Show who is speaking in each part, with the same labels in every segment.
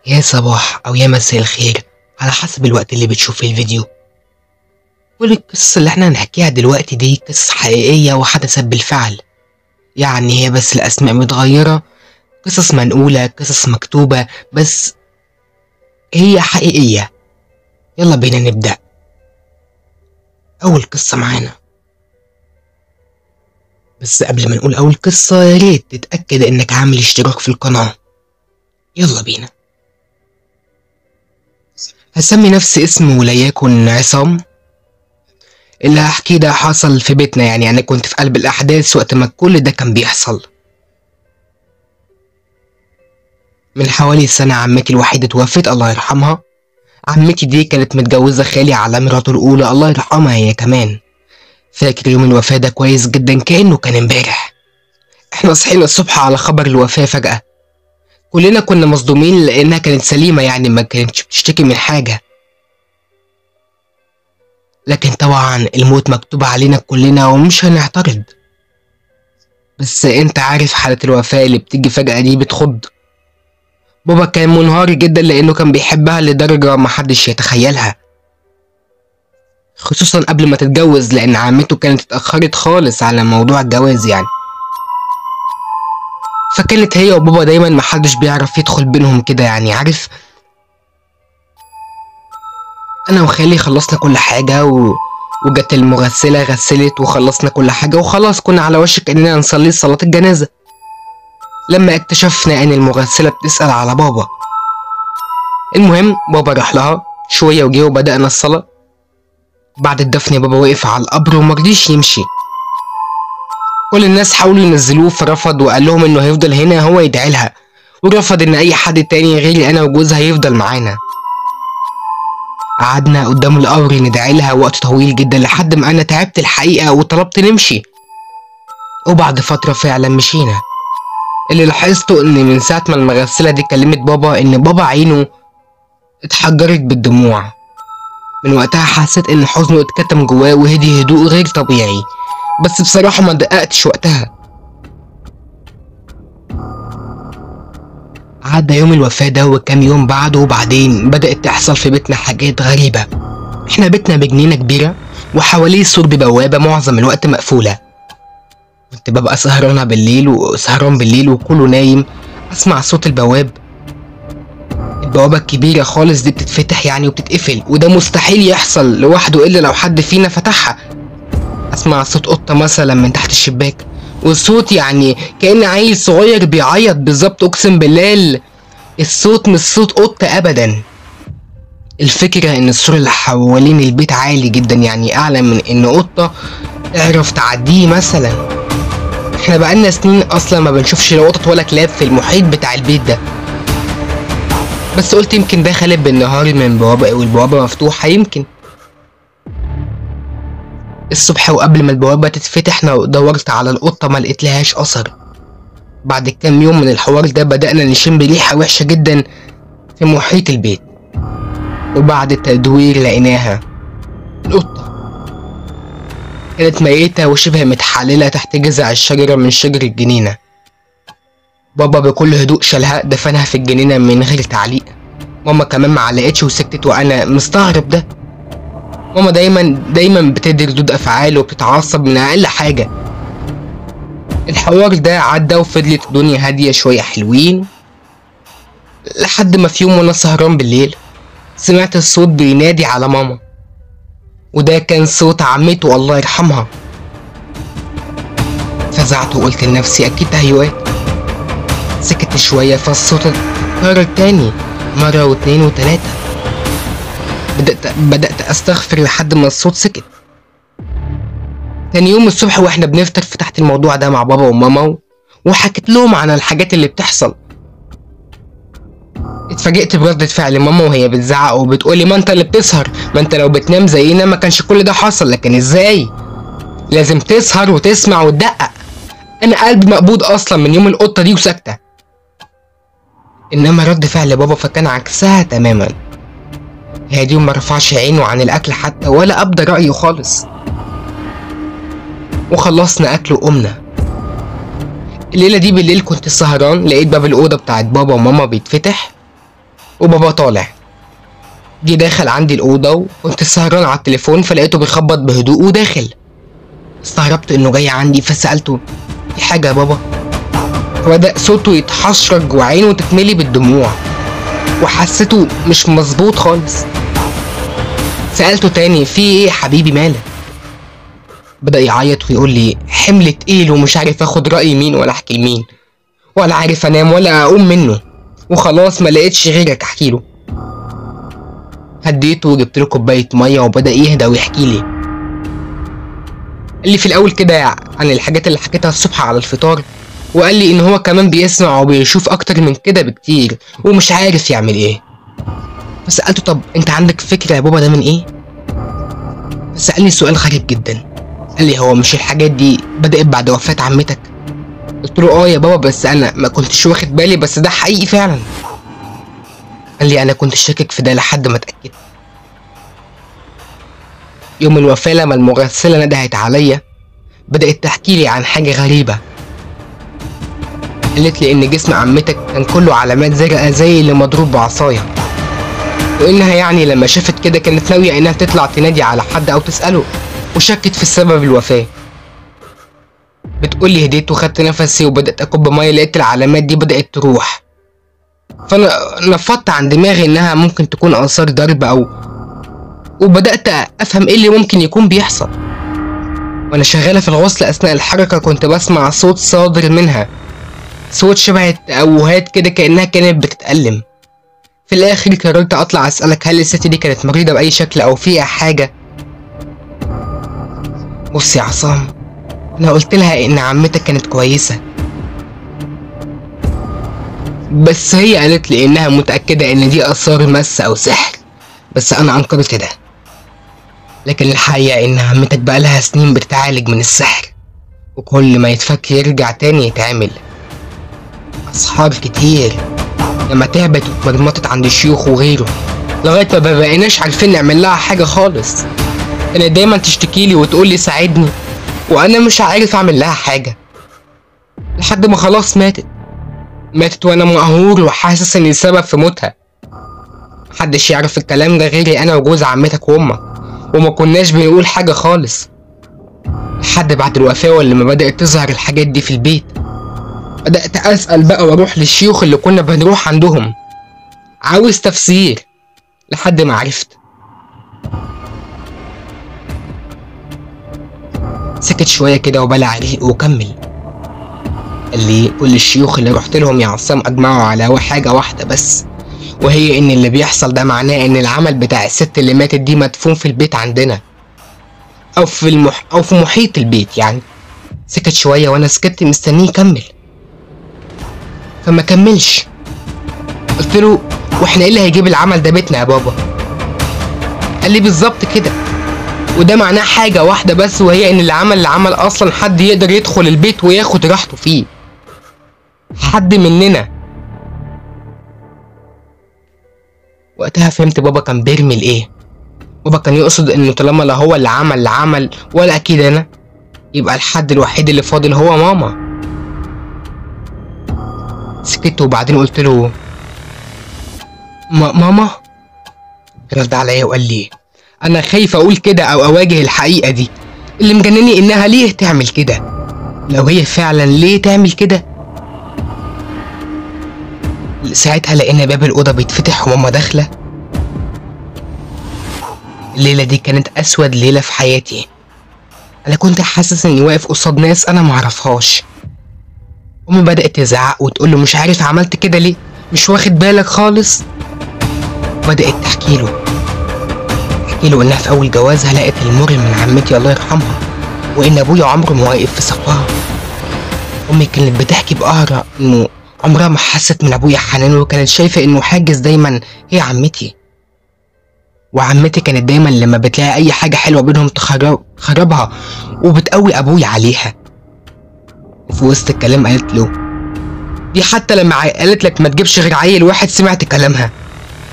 Speaker 1: يا صباح أو يا مساء الخير على حسب الوقت اللي بتشوف فيه الفيديو. كل القصص اللي احنا هنحكيها دلوقتي دي قصص حقيقية وحدثت بالفعل، يعني هي بس الأسماء متغيرة، قصص منقولة، قصص مكتوبة، بس هي حقيقية. يلا بينا نبدأ. أول قصة معانا، بس قبل ما نقول أول قصة يا ريت تتأكد إنك عامل اشتراك في القناة. يلا بينا. هسمي نفسي اسم وليكن عصام. اللي هحكيه ده حصل في بيتنا، يعني أنا كنت في قلب الأحداث وقت ما كل ده كان بيحصل. من حوالي سنة عمتي الوحيدة توفت الله يرحمها. عمتي دي كانت متجوزة خالي على مراته الأولى الله يرحمها هي كمان. فاكر يوم الوفاة ده كويس جدا كأنه كان امبارح. احنا صحينا الصبح على خبر الوفاة فجأة، كلنا كنا مصدومين لأنها كانت سليمة، يعني ما كانتش بتشتكي من حاجة. لكن طبعا الموت مكتوب علينا كلنا ومش هنعترض، بس انت عارف حالة الوفاة اللي بتيجي فجأة دي بتخض. بابا كان منهار جدا لأنه كان بيحبها لدرجة محدش يتخيلها، خصوصا قبل ما تتجوز، لأن عمته كانت اتأخرت خالص على موضوع الجواز يعني. فكانت هي وبابا دايما محدش بيعرف يدخل بينهم كده، يعني عارف. انا وخالي خلصنا كل حاجة وجت المغسلة غسلت وخلصنا كل حاجة وخلاص كنا على وشك اننا نصلي صلاة الجنازة، لما اكتشفنا ان المغسلة بتسأل على بابا. المهم بابا راح لها شوية وجه وبدأنا الصلاة. بعد الدفن بابا وقف على القبر ومرضيش يمشي. كل الناس حاولوا ينزلوه فرفض، وقال لهم انه هيفضل هنا هو يدعي لها، ورفض ان اي حد تاني غيري انا وجوزها يفضل معانا. قعدنا قدام القبر ندعي لها وقت طويل جدا لحد ما انا تعبت الحقيقة وطلبت نمشي، وبعد فترة فعلا مشينا. اللي لاحظته ان من ساعة ما المغسلة دي كلمت بابا ان بابا عينه اتحجرت بالدموع. من وقتها حسيت ان حزنه اتكتم جواه وهدي هدوء غير طبيعي، بس بصراحة ما دققتش وقتها. عدى يوم الوفاة ده وكام يوم بعده، وبعدين بدأت تحصل في بيتنا حاجات غريبة. احنا بيتنا بجنينة كبيرة وحواليه سور ببوابة معظم الوقت مقفولة. كنت ببقى سهرانة بالليل وسهران بالليل وكله نايم، اسمع صوت البواب، البوابة الكبيرة خالص دي بتتفتح يعني وبتتقفل، وده مستحيل يحصل لوحده الا لو حد فينا فتحها. اسمع صوت قطة مثلا من تحت الشباك، والصوت يعني كأن عيل صغير بيعيط بالظبط، اقسم بالله الصوت مش صوت قطة ابدا. الفكرة ان السور اللي حوالين البيت عالي جدا، يعني اعلى من ان قطة تعرف تعديه مثلا. احنا بقالنا سنين اصلا ما بنشوفش لا قطط ولا كلاب في المحيط بتاع البيت ده، بس قلت يمكن ده خالد بالنهار من بوابة والبوابة مفتوحة يمكن. الصبح وقبل ما البوابة تتفتح دورت على القطة ما لقيتلهاش أثر. بعد كام يوم من الحوار ده بدأنا نشم ريحة وحشة جدا في محيط البيت، وبعد التدوير لقيناها القطة. كانت ميتة وشبه متحللة تحت جذع الشجرة من شجر الجنينة. بابا بكل هدوء شالها دفنها في الجنينة من غير تعليق. ماما كمان معلقتش وسكتت، وأنا مستغرب ده. ماما دايما بتدي ردود افعال وبتتعصب من اقل حاجة. الحوار ده عدى وفضلت الدنيا هادية شوية حلوين، لحد ما في يوم وانا سهران بالليل سمعت الصوت بينادي على ماما، وده كان صوت عمته الله يرحمها. فزعت وقلت لنفسي اكيد تهيؤات. سكت شوية فالصوت اتكرر تاني مرة واتنين وتلاتة. بدأت أستغفر لحد ما الصوت سكت. تاني يوم الصبح واحنا بنفطر فتحت الموضوع ده مع بابا وماما وحكيت لهم عن الحاجات اللي بتحصل. اتفاجئت بردة فعل ماما وهي بتزعق وبتقولي ما انت اللي بتسهر، ما انت لو بتنام زينا ما كانش كل ده حصل، لكن ازاي؟ لازم تسهر وتسمع وتدقق. انا قلبي مقبوض اصلا من يوم القطة دي وساكتة. انما رد فعل بابا فكان عكسها تماما، هادي وما رفعش عينه عن الاكل حتى ولا ابدى رايه خالص. وخلصنا اكل وقمنا. الليلة دي بالليل كنت سهران، لقيت باب الاوضة بتاعت بابا وماما بيتفتح، وبابا طالع. جه داخل عندي الأوضة وكنت سهران على التليفون، فلقيته بيخبط بهدوء وداخل. استغربت إنه جاي عندي، فسألته في حاجة يا بابا؟ فبدأ صوته يتحشرج وعينه تتملي بالدموع، وحسيته مش مظبوط خالص. سألته تاني في ايه يا حبيبي مالك؟ بدأ يعيط ويقول لي حمل تقيل ومش عارف اخد رأي مين ولا احكي لمين، ولا عارف انام ولا اقوم منه، وخلاص ما لقيتش غيرك احكي له. هديته وجبت له كوباية مية وبدأ يهدى ويحكي لي. قال لي في الاول كده عن الحاجات اللي حكيتها الصبح على الفطار، وقال لي ان هو كمان بيسمع وبيشوف اكتر من كده بكتير ومش عارف يعمل ايه. فسألته طب انت عندك فكرة يا بابا ده من ايه؟ فسألني سؤال غريب جدا، قال لي هو مش الحاجات دي بدأت بعد وفاة عمتك؟ قلت له اه يا بابا، بس انا ما كنتش واخد بالي، بس ده حقيقي فعلا. قال لي انا كنت شاكك في ده لحد ما اتأكدت. يوم الوفاة لما المغسلة ندهت عليا بدأت تحكي لي عن حاجة غريبة. قالت لي ان جسم عمتك كان كله علامات زرقاء زي اللي مضروب بعصاية، وانها يعني لما شافت كده كانت ناوية انها تطلع تنادي على حد او تسأله، وشكت في السبب الوفاة. بتقول لي هديت وخدت نفسي وبدأت اكب مية، لقيت العلامات دي بدأت تروح، فانا نفضت عن دماغي انها ممكن تكون اثار ضرب او، وبدأت افهم ايه اللي ممكن يكون بيحصل. وانا شغالة في الغسل اثناء الحركة كنت بسمع صوت صادر منها، صوت شبه التأوهات كده كأنها كانت بتتألم. في الآخر قررت أطلع أسألك هل الست دي كانت مريضة بأي شكل أو فيها حاجة؟ بص يا عصام، أنا قلت لها إن عمتك كانت كويسة، بس هي قالت لي إنها متأكدة إن دي آثار مس أو سحر، بس أنا أنكرت ده. لكن الحقيقة إن عمتك بقالها سنين بتتعالج من السحر، وكل ما يتفك يرجع تاني يتعمل. أصحاب كتير لما تعبت واتمرمطت عند شيوخ وغيره لغاية ما بقيناش عارفين نعمل لها حاجة خالص. كانت دايما تشتكيلي وتقولي ساعدني، وأنا مش عارف أعمل لها حاجة، لحد ما خلاص ماتت. ماتت وأنا مقهور وحاسس إني السبب في موتها. محدش يعرف الكلام ده غيري أنا وجوز عمتك وأمك، وما كناش بنقول حاجة خالص لحد بعد الوفاة ولما بدأت تظهر الحاجات دي في البيت. بدأت أسأل بقى وأروح للشيوخ اللي كنا بنروح عندهم عاوز تفسير، لحد ما عرفت. سكت شوية كده وبلع ريقه وكمل. قال لي كل الشيوخ اللي رحت لهم يا عصام أجمعوا على حاجة واحدة بس، وهي إن اللي بيحصل ده معناه إن العمل بتاع الست اللي ماتت دي مدفون في البيت عندنا، أو في أو في محيط البيت يعني. سكت شوية وأنا سكت مستنيه يكمل، فما كملش. قلت له واحنا ايه اللي هيجيب العمل ده بيتنا يا بابا؟ قال لي بالظبط كده، وده معناه حاجة واحدة بس، وهي ان العمل اللي عمل اصلا حد يقدر يدخل البيت وياخد راحته فيه، حد مننا. وقتها فهمت بابا كان بيرمي لايه. بابا كان يقصد انه طالما لا هو اللي عمل العمل ولا اكيد انا، يبقى الحد الوحيد اللي فاضل هو ماما. سكت وبعدين قلت له ماما؟ رد عليا وقال لي انا خايف اقول كده او اواجه الحقيقة دي، اللي مجنني انها ليه تعمل كده، لو هي فعلا ليه تعمل كده. ساعتها لقينا باب الاوضة بيتفتح وماما داخله. الليلة دي كانت اسود ليلة في حياتي. انا كنت حاسس اني واقف قصاد ناس انا معرفهاش. امي بدأت تزعق وتقول له مش عارف عملت كده ليه، مش واخد بالك خالص. بدأت تحكي له انها في اول جوازها لقت المر من عمتي الله يرحمها، وان ابويا عمره ما واقف في صفها. امي كانت بتحكي بقهرة انه عمرها ما حست من ابويا حنان، وكانت شايفة انه حاجز دايما هي عمتي. وعمتي كانت دايما لما بتلاقي اي حاجة حلوة بينهم تخربها وبتقوي ابويا عليها. وفي وسط الكلام قالت له دي حتى لما قالت لك ما تجيبش غير عيل واحد سمعت كلامها،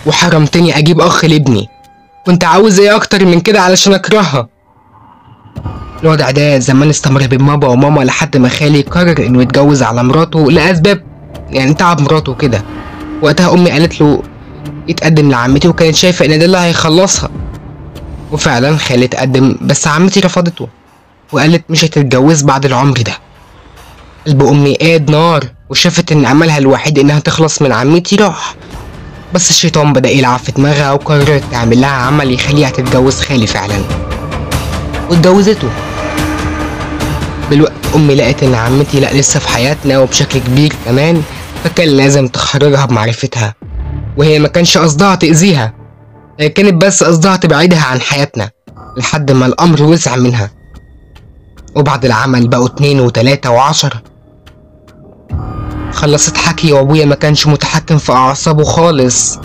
Speaker 1: وحرمتني اجيب اخ لابني، كنت عاوز ايه اكتر من كده علشان اكرهها. الوضع ده زمان استمر بين بابا وماما لحد ما خالي قرر انه يتجوز على مراته لاسباب يعني تعب مراته كده. وقتها امي قالت له يتقدم لعمتي، وكانت شايفة ان ده اللي هيخلصها. وفعلا خالي اتقدم، بس عمتي رفضته وقالت مش هتتجوز بعد العمر ده. قلب امي قاد نار، وشافت ان املها الوحيد انها تخلص من عمتي راح. بس الشيطان بدأ يلعب في دماغها، وقررت تعمل لها عمل يخليها تتجوز خالي فعلا، واتجوزته. بالوقت امي لقت ان عمتي لا لسه في حياتنا وبشكل كبير كمان، فكان لازم تخرجها بمعرفتها، وهي ما كانش قصدها تأذيها، هي كانت بس قصدها تبعدها عن حياتنا لحد ما الامر وسع منها. وبعد العمل بقوا 2 و3 و10. خلصت حكي، وابويا ما كانش متحكم في اعصابه خالص،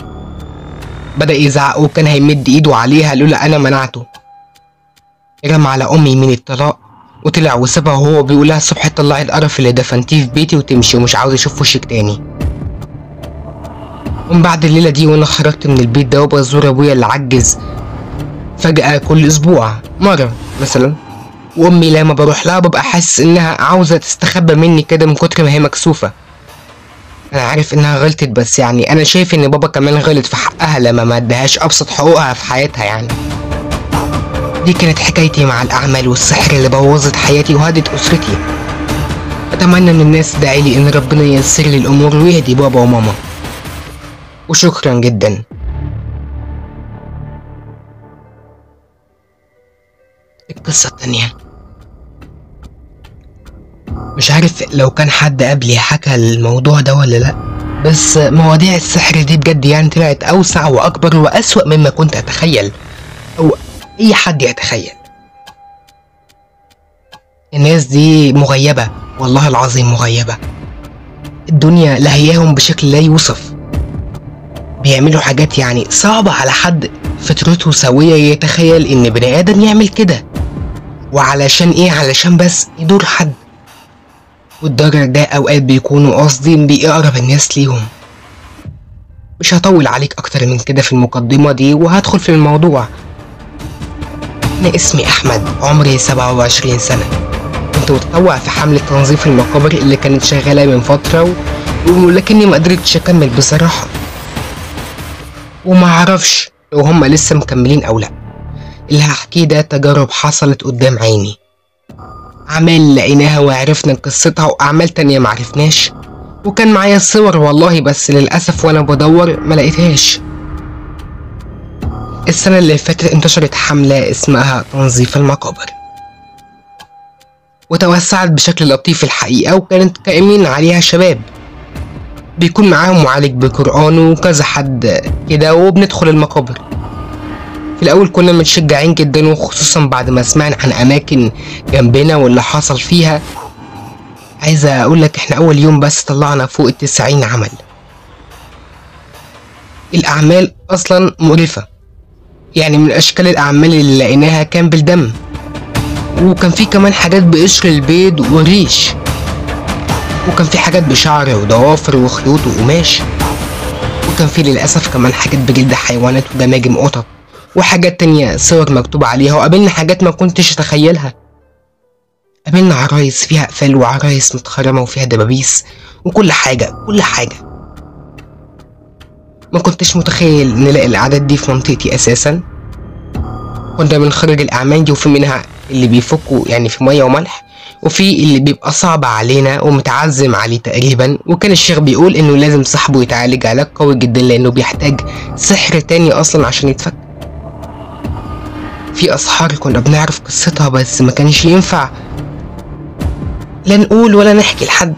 Speaker 1: بدأ يزعق وكان هيمد ايده عليها لولا انا منعته. رمى على امي من الطلاق وطلع وسابها، وهو بيقولها الصبح طلعي القرف اللي دفنتيه في بيتي وتمشي، ومش عاوز اشوف وشك تاني. ومن بعد الليلة دي وانا خرجت من البيت ده وبزور ابويا اللي عجز فجأة كل اسبوع مرة مثلا، وامي لما بروح لها ببقى حاسس انها عاوزة تستخبى مني كده من كتر ما هي مكسوفة. انا عارف انها غلطت، بس يعني انا شايف ان بابا كمان غلط في حقها لما ما ادهاش ابسط حقوقها في حياتها. يعني دي كانت حكايتي مع الاعمال والسحر اللي بوظت حياتي وهدت اسرتي. اتمنى من الناس تدعي لي ان ربنا ييسر لي الامور ويهدي بابا وماما، وشكرا جدا. القصة التانية، مش عارف لو كان حد قبلي حكى الموضوع ده ولا لأ، بس مواضيع السحر دي بجد يعني طلعت أوسع وأكبر وأسوأ مما كنت أتخيل أو أي حد يتخيل. الناس دي مغيبة، والله العظيم مغيبة. الدنيا لهياهم بشكل لا يوصف، بيعملوا حاجات يعني صعبة على حد فطرته سوية يتخيل إن بني آدم يعمل كده. وعلشان إيه؟ علشان بس يدور حد. والضرر ده أوقات بيكونوا قاصدين بأقرب الناس ليهم. مش هطول عليك أكتر من كده في المقدمة دي وهدخل في الموضوع. أنا اسمي أحمد، عمري 27 سنة. كنت متطوع في حملة تنظيف المقابر اللي كانت شغالة من فترة، ولكني ما قدرتش أكمل بصراحة، وما عرفش لو هما لسه مكملين أو لأ. اللي هحكيه ده تجارب حصلت قدام عيني، أعمال لقيناها وعرفنا قصتها، وأعمال تانية معرفناش، وكان معايا الصور والله، بس للأسف وأنا بدور ما لقيتهاش. السنة اللي فاتت انتشرت حملة اسمها تنظيف المقابر، وتوسعت بشكل لطيف الحقيقة، وكانت قائمين عليها شباب بيكون معاهم معالج بقرآن وكذا حد كده، وبندخل المقابر. في الأول كنا متشجعين جدا، وخصوصا بعد ما سمعنا عن أماكن جنبنا واللي حصل فيها. عايزة أقولك إحنا أول يوم بس طلعنا فوق 90 عمل. الأعمال أصلا مقرفة، يعني من أشكال الأعمال اللي لقيناها كان بالدم، وكان في كمان حاجات بقشر البيض والريش، وكان في حاجات بشعر وضوافر وخيوط وقماش، وكان في للأسف كمان حاجات بجلد حيوانات وجماجم قطط، وحاجات تانية صور مكتوب عليها. وقابلنا حاجات ما كنتش اتخيلها، قابلنا عرايس فيها اقفال وعرايس متخرمة وفيها دبابيس وكل حاجة كل حاجة. ما كنتش متخيل نلاقي الأعداد دي في منطقتي أساسا. كنا بنخرج الأعمال دي، وفي منها اللي بيفكوا يعني في مية وملح، وفي اللي بيبقى صعب علينا ومتعزم عليه تقريبا. وكان الشيخ بيقول انه لازم صاحبه يتعالج علاج قوي جدا لانه بيحتاج سحر تاني اصلا عشان يتفك. في اسحار كنا بنعرف قصتها بس ما كانش ينفع لا نقول ولا نحكي لحد.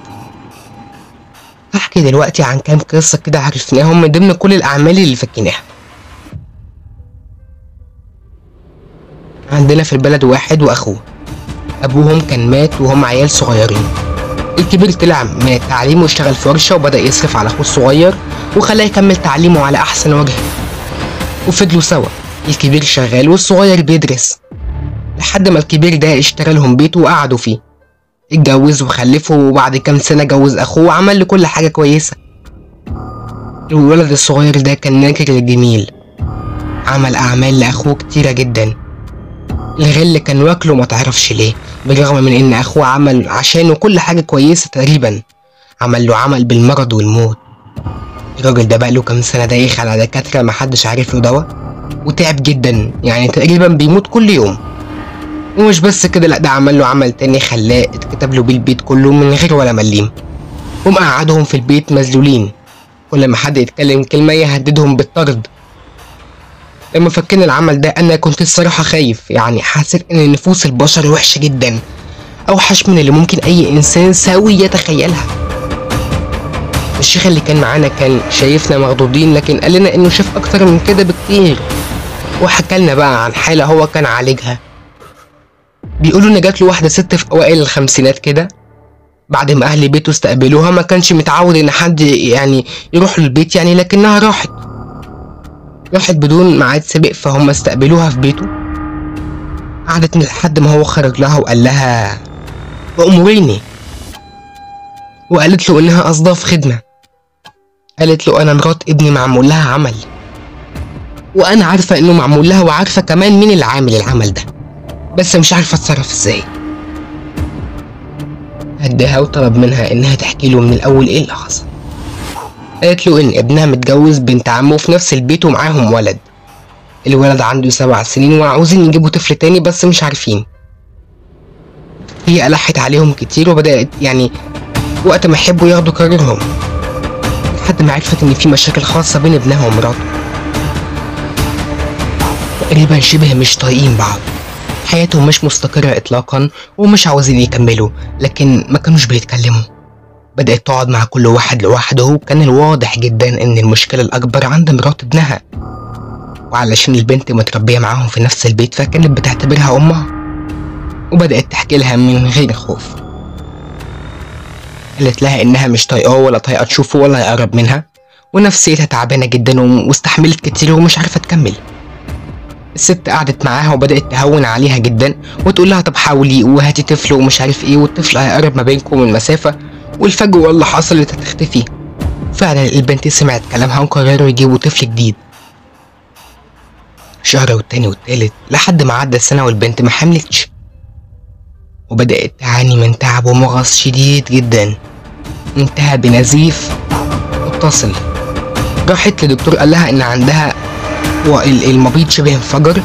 Speaker 1: هحكي دلوقتي عن كام قصة كده عرفناهم من ضمن كل الاعمال اللي فكيناها. عندنا في البلد واحد واخوه، ابوهم كان مات وهم عيال صغيرين. الكبير طلع من التعليم واشتغل في ورشة وبدأ يصرف على اخوه الصغير وخلاه يكمل تعليمه على احسن وجه، وفضلوا سوا، الكبير شغال والصغير بيدرس، لحد ما الكبير ده اشترى لهم بيت وقعدوا فيه. اتجوز وخلفه، وبعد كام سنة جوز اخوه وعمل لكل حاجة كويسة. الولد الصغير ده كان ناكر للجميل، عمل اعمال لاخوه كتيرة جدا. الغل كان واكله ما تعرفش ليه، بالرغم من ان اخوه عمل عشانه كل حاجة كويسة تقريبا، عمل له عمل بالمرض والموت. الراجل ده بقاله كام سنة دايخ على دكاترة محدش عارف له دواء، وتعب جدا، يعني تقريبا بيموت كل يوم. ومش بس كده، لا ده عمل له عمل تاني خلاه اتكتب له بيه البيت كله من غير ولا مليم، ومقعدهم في البيت مذلولين، كل ما حد يتكلم كلمة يهددهم بالطرد. لما فكنا العمل ده انا كنت الصراحة خايف، يعني حسيت ان نفوس البشر وحشة جدا، اوحش من اللي ممكن اي انسان سوي يتخيلها. الشيخ اللي كان معانا كان شايفنا مخضوضين، لكن قال لنا انه شاف اكتر من كده بكتير، وحكى لنا بقى عن حالة هو كان عالجها. بيقولوا ان جات له واحدة ست في اوائل الخمسينات كده، بعد ما اهل بيته استقبلوها ما كانش متعود ان حد يعني يروح للبيت يعني، لكنها راحت بدون ميعاد سابق، فهم استقبلوها في بيته. قعدت لحد ما هو خرج لها وقال لها أمريني، وقالت له انها قصدها في خدمة. قالت له انا مرات ابني معمول لها عمل، وانا عارفة انه معمول لها، وعارفة كمان مين اللي عامل العمل ده، بس مش عارفة اتصرف ازاي. هداها وطلب منها انها تحكي له من الاول ايه اللي حصل. قالت له ان ابنها متجوز بنت عمه في نفس البيت ومعاهم ولد، الولد عنده 7 سنين وعاوزين يجيبوا طفل تاني بس مش عارفين. هي ألحت عليهم كتير وبدأت يعني وقت ما يحبوا ياخدوا قرارهم، لحد ما عرفت ان في مشاكل خاصة بين ابنها ومراته، تقريبا شبه مش طايقين بعض، حياتهم مش مستقرة اطلاقا ومش عاوزين يكملوا، لكن ما كانوش بيتكلموا. بدأت تقعد مع كل واحد لوحده، وكان الواضح جدا ان المشكلة الاكبر عند مرات ابنها، وعلشان البنت متربية معاهم في نفس البيت فكانت بتعتبرها امها، وبدأت تحكي لها من غير خوف. قالت لها انها مش طايقاه ولا طايقة تشوفه ولا يقرب منها، ونفسيتها تعبانة جدا واستحملت كتير ومش عارفة تكمل. الست قعدت معاها وبدأت تهون عليها جدا وتقول لها طب حاولي وهاتي طفل ومش عارف ايه، والطفل هيقرب ما بينكم المسافة والفجوة اللي حصلت هتختفي. فعلا البنت سمعت كلامها وقرروا يجيبوا طفل جديد. شهر والتاني والتالت لحد ما عدى السنة والبنت ما حملتش، وبدأت تعاني من تعب ومغص شديد جدا، انتهى بنزيف متصل. راحت لدكتور قال لها ان عندها المبيض شبه انفجر،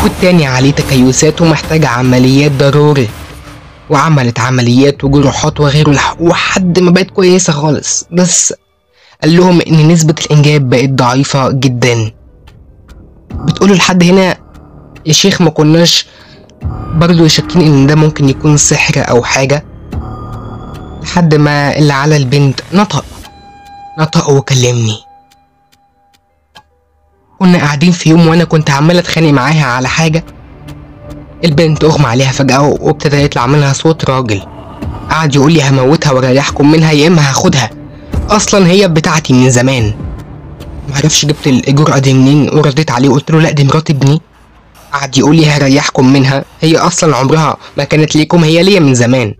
Speaker 1: والتاني عليه تكيسات ومحتاجة عمليات ضروري، وعملت عمليات وجروحات وغيره وحد ما بقت كويسة خالص، بس قال لهم ان نسبة الانجاب بقت ضعيفة جدا. بتقولوا لحد هنا يا شيخ ما كناش برضو شاكين ان ده ممكن يكون سحر او حاجة، لحد ما اللي على البنت نطق وكلمني. كنا قاعدين في يوم وانا كنت عمال اتخانق معاها على حاجة، البنت اغمى عليها فجأة وابتدى يطلع منها صوت راجل، قعد يقول لي هموتها واريحكم منها يا اما هاخدها، اصلا هي بتاعتي من زمان. معرفش جبت الجرأة دي منين، ورديت عليه وقلت له لا دي مرات ابني. قعد يقول لي هريحكم منها، هي اصلا عمرها ما كانت ليكم، هي ليا من زمان.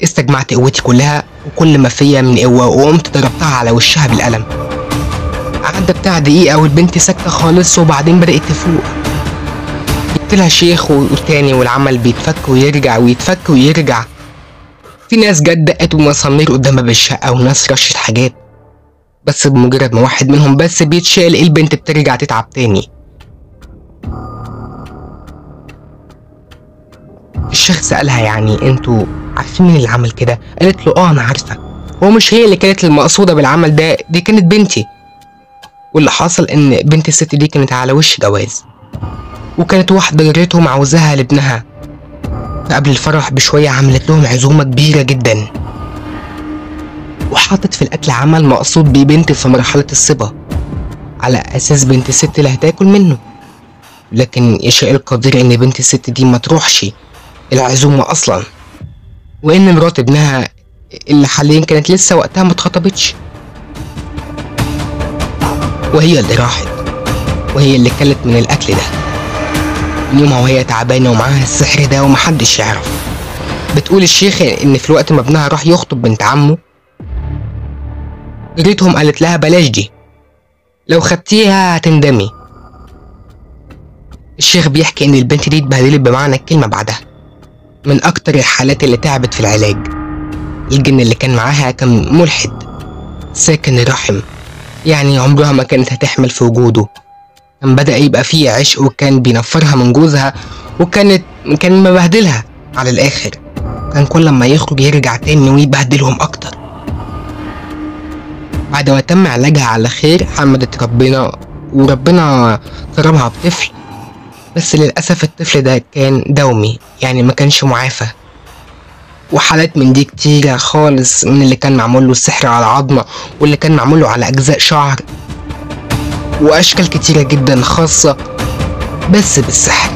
Speaker 1: استجمعت قوتي كلها وكل ما فيا من قوة وقمت ضربتها على وشها بالقلم. عدى بتاع دقيقة والبنت ساكتة خالص، وبعدين بدأت تفوق. جبت لها شيخ والتاني والعمل بيتفك ويرجع ويتفك ويرجع. في ناس جت دقت ومسامير قدام باب الشقة وناس رشت حاجات، بس بمجرد ما واحد منهم بس بيتشال البنت بترجع تتعب تاني. الشيخ سألها يعني انتوا عارفين مين اللي عمل كده؟ قالت له اه انا عارفة، هو مش هي اللي كانت المقصودة بالعمل ده، دي كانت بنتي. واللي حصل ان بنت الست دي كانت على وش جواز، وكانت واحدة جارتهم عاوزاها لابنها، فقبل الفرح بشوية عملت لهم عزومة كبيرة جدا، وحطت في الأكل عمل مقصود بيه بنت في مرحلة الصبا، على أساس بنت الست اللي هتاكل منه. لكن يشاء القدير إن بنت الست دي ما تروحش العزومة أصلا، وإن مرات ابنها اللي حاليا كانت لسه وقتها ما اتخطبتش، وهي اللي راحت وهي اللي كلت من الأكل ده. من يومها وهي تعبانة ومعاها السحر ده ومحدش يعرف. بتقول الشيخ إن في الوقت ما ابنها راح يخطب بنت عمه، جارتهم قالت لها بلاش دي، لو خدتيها هتندمي. الشيخ بيحكي إن البنت دي اتبهدلت بمعنى الكلمة بعدها، من أكتر الحالات اللي تعبت في العلاج. الجن اللي كان معاها كان ملحد، ساكن الرحم، يعني عمرها ما كانت هتحمل في وجوده. كان بدأ يبقى فيه عشق، وكان بينفرها من جوزها، وكان مبهدلها على الآخر. كان كل ما يخرج يرجع تاني ويبهدلهم أكتر. بعد ما تم علاجها على خير حمدت ربنا، وربنا كرمها بطفل، بس للأسف الطفل ده كان دومي، يعني ما كانش معافى. وحالات من دي كتيرة خالص، من اللي كان معمول له السحر على عظمة، واللي كان معمول له على أجزاء شعر، وأشكال كتيرة جدا خاصة بس بالسحر.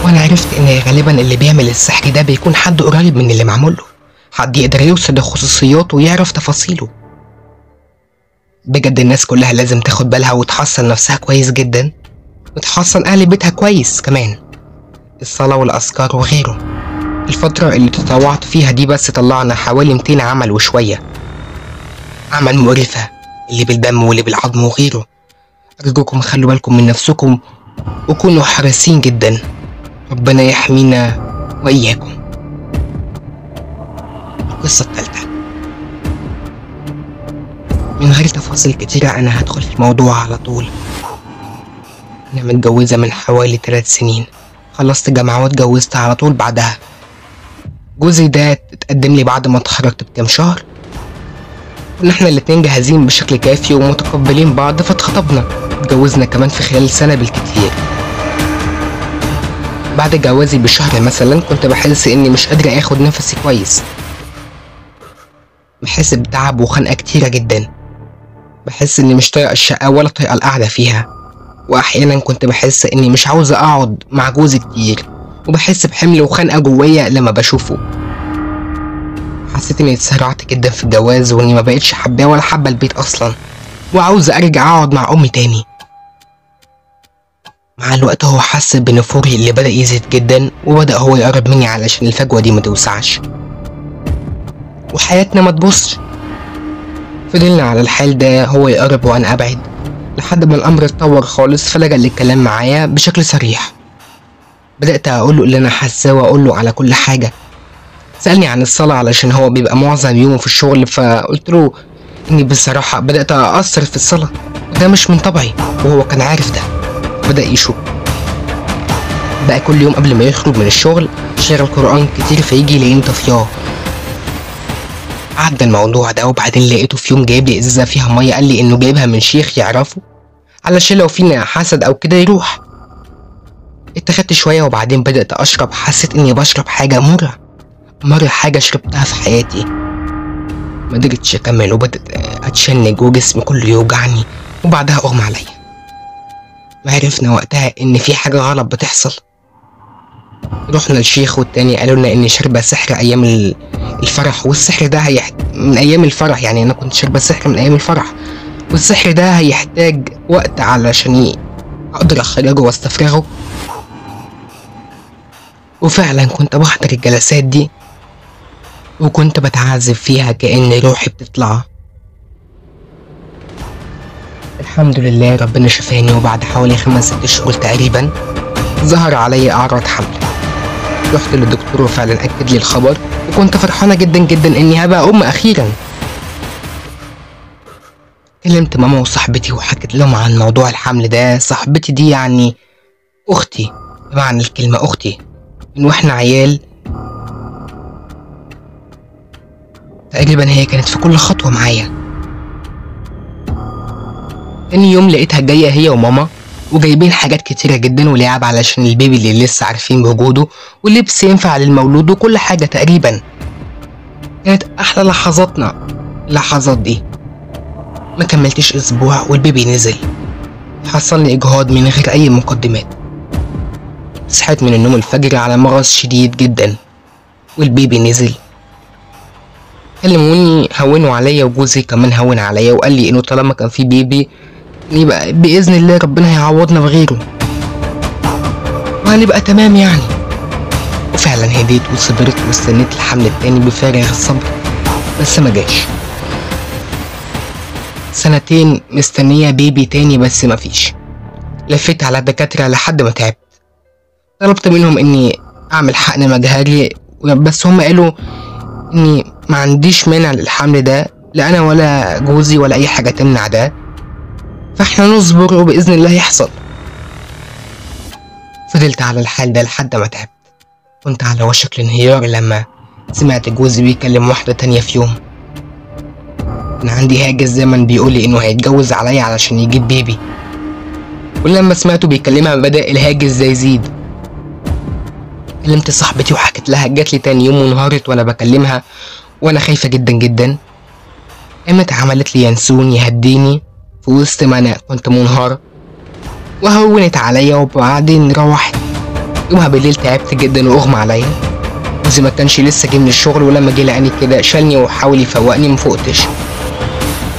Speaker 1: وأنا عرفت إن غالبا اللي بيعمل السحر ده بيكون حد قريب من اللي معمول له، حد يقدر يوصل لخصوصياته ويعرف تفاصيله. بجد الناس كلها لازم تاخد بالها وتحصن نفسها كويس جدا، وتحصن أهل بيتها كويس كمان، الصلاة والأذكار وغيره. الفترة اللي تطوعت فيها دي بس طلعنا حوالي 200 عمل وشوية، عمل مقرفة، اللي بالدم واللي بالعظم وغيره. أرجوكم خلوا بالكم من نفسكم وكونوا حريصين جدا، ربنا يحمينا وإياكم. القصة الثالثة، من غير تفاصيل كتيرة أنا هدخل في الموضوع على طول. أنا متجوزة من حوالي 3 سنين، خلصت جامعة واتجوزت على طول بعدها. جوزي ده اتقدم لي بعد ما اتخرجت بكام شهر، كنا احنا الاتنين جاهزين بشكل كافي ومتقبلين بعض، فاتخطبنا، اتجوزنا كمان في خلال سنة بالكتير. بعد جوازي بشهر مثلا كنت بحس اني مش قادرة اخد نفسي كويس، بحس بتعب وخنقة كتيرة جدا، بحس اني مش طايقة الشقة ولا طايقة القعدة فيها، واحيانا كنت بحس اني مش عاوزة اقعد مع جوزي كتير، وبحس بحمل وخنقة جوايا لما بشوفه. حسيت اني اتسرعت جدا في الجواز، واني ما بقتش حباه ولا حابة البيت اصلا، وعاوزة ارجع اقعد مع امي تاني. مع الوقت هو حس بنفوري اللي بدأ يزيد جدا، وبدأ هو يقرب مني علشان الفجوة دي ما توسعش وحياتنا ما تبصش. فضلنا على الحال ده، هو يقرب وانا ابعد، لحد ما الامر اتطور خالص، فلجأ للكلام معايا بشكل صريح. بدأت اقوله اللي انا حاساه واقوله على كل حاجة. سألني عن الصلاة علشان هو بيبقى معظم يومه في الشغل، فقلت له اني بصراحة بدأت اقصر في الصلاة وده مش من طبعي، وهو كان عارف ده. بدأ يشك بقى كل يوم قبل ما يخرج من الشغل شغل قرآن كتير، فيجي يلاقيني طفياه. عدى الموضوع ده، وبعدين لقيته في يوم جايب لي ازازة فيها مية، قال لي انه جايبها من شيخ يعرفه علشان لو فينا حسد او كده يروح. اتخدت شوية وبعدين بدأت اشرب، حسيت اني بشرب حاجة مرة، مرة حاجة شربتها في حياتي. ما قدرتش اكمل وبدأت اتشنج وجسمي كله يوجعني، وبعدها اغمى عليا. عرفنا وقتها ان في حاجة غلط بتحصل. رحنا للشيخ والتاني قالوا لنا اني شاربة سحر ايام الفرح، والسحر ده من ايام الفرح، يعني انا كنت شاربة سحر من ايام الفرح، والسحر ده هيحتاج وقت علشان اقدر اخرجه واستفرغه. وفعلا كنت بحضر الجلسات دي وكنت بتعذب فيها كأن روحي بتطلع. الحمد لله ربنا شفاني، وبعد حوالي 5-6 شهور تقريبا ظهر علي اعراض حمل. رحت للدكتور وفعلا اكد لي الخبر، وكنت فرحانة جدا جدا اني هبقى ام اخيرا. كلمت ماما وصاحبتي وحكيت لهم عن موضوع الحمل ده. صاحبتي دي يعني اختي، بمعنى الكلمة اختي، من واحنا عيال تقريبا، هي كانت في كل خطوة معايا. تاني يوم لقيتها جاية هي وماما وجايبين حاجات كتيرة جدا ولعب علشان البيبي اللي لسه عارفين بوجوده، ولبس ينفع للمولود وكل حاجة تقريبا. كانت أحلى لحظاتنا اللحظات دي. ما كملتش أسبوع والبيبي نزل. حصل لي إجهاض من غير أي مقدمات. صحيت من النوم الفجر على مغص شديد جدا والبيبي نزل. كلموني هونوا عليا، وجوزي كمان هون عليا وقال لي إنه طالما كان في بيبي يبقى بإذن الله ربنا هيعوضنا بغيره وهنبقى تمام يعني. وفعلا هديت وصبرت واستنيت الحمل التاني بفارغ الصبر، بس ما جاش. 2 سنين مستنية بيبي تاني بس مفيش. لفيت على الدكاترة لحد ما تعبت. طلبت منهم اني اعمل حقن مجهري، بس هم قالوا اني ما عنديش مانع للحمل ده، لا انا ولا جوزي ولا اي حاجة تمنع ده، فاحنا نصبر وباذن الله يحصل. فضلت على الحال ده لحد ما تعبت. كنت على وشك الانهيار لما سمعت جوزي بيكلم واحدة تانية في يوم. كان عندي هاجس زي ما بيقولي انه هيتجوز عليا علشان يجيب بيبي، ولما سمعته بيكلمها بدأ الهاجس ده يزيد. كلمت صاحبتي وحكيت لها، جات لي تاني يوم وانهارت وانا بكلمها وانا خايفة جدا جدا. قامت عملت لي ينسون يهديني في وسط ما انا كنت منهارة، وهونت عليا. وبعدين روحت يومها بالليل تعبت جدا واغمى عليا. جوزي ما كانش لسه جه من الشغل، ولما جه لقاني كده شالني وحاول يفوقني، مفوقتش.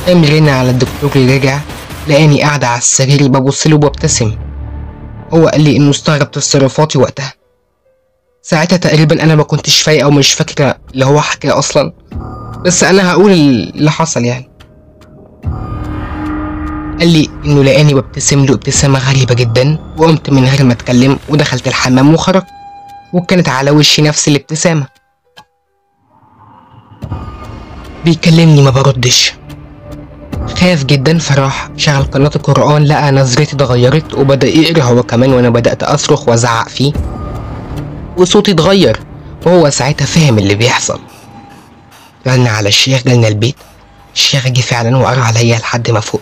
Speaker 1: قام رن على الدكتور اللي رجع لقاني قاعدة على السرير ببص له وببتسم. هو قال لي انه استغرب تصرفاتي وقتها. ساعتها تقريبا انا ما كنتش فايقه ومش فاكره اللي هو حكاه اصلا، بس انا هقول اللي حصل يعني. قال لي انه لقاني ببتسم له ابتسامة غريبة جدا، وقمت من غير ما اتكلم ودخلت الحمام وخرجت، وكانت على وشي نفس الابتسامة. بيكلمني ما بردش. خاف جدا فراح شغل قناة القرآن، لقى نظرتي اتغيرت وبدأ يقرأ هو كمان، وانا بدأت اصرخ وازعق فيه وصوتي اتغير، وهو ساعتها فهم اللي بيحصل. رن على الشيخ، جالنا البيت. الشيخ جه فعلا وقرا عليا لحد ما فوق،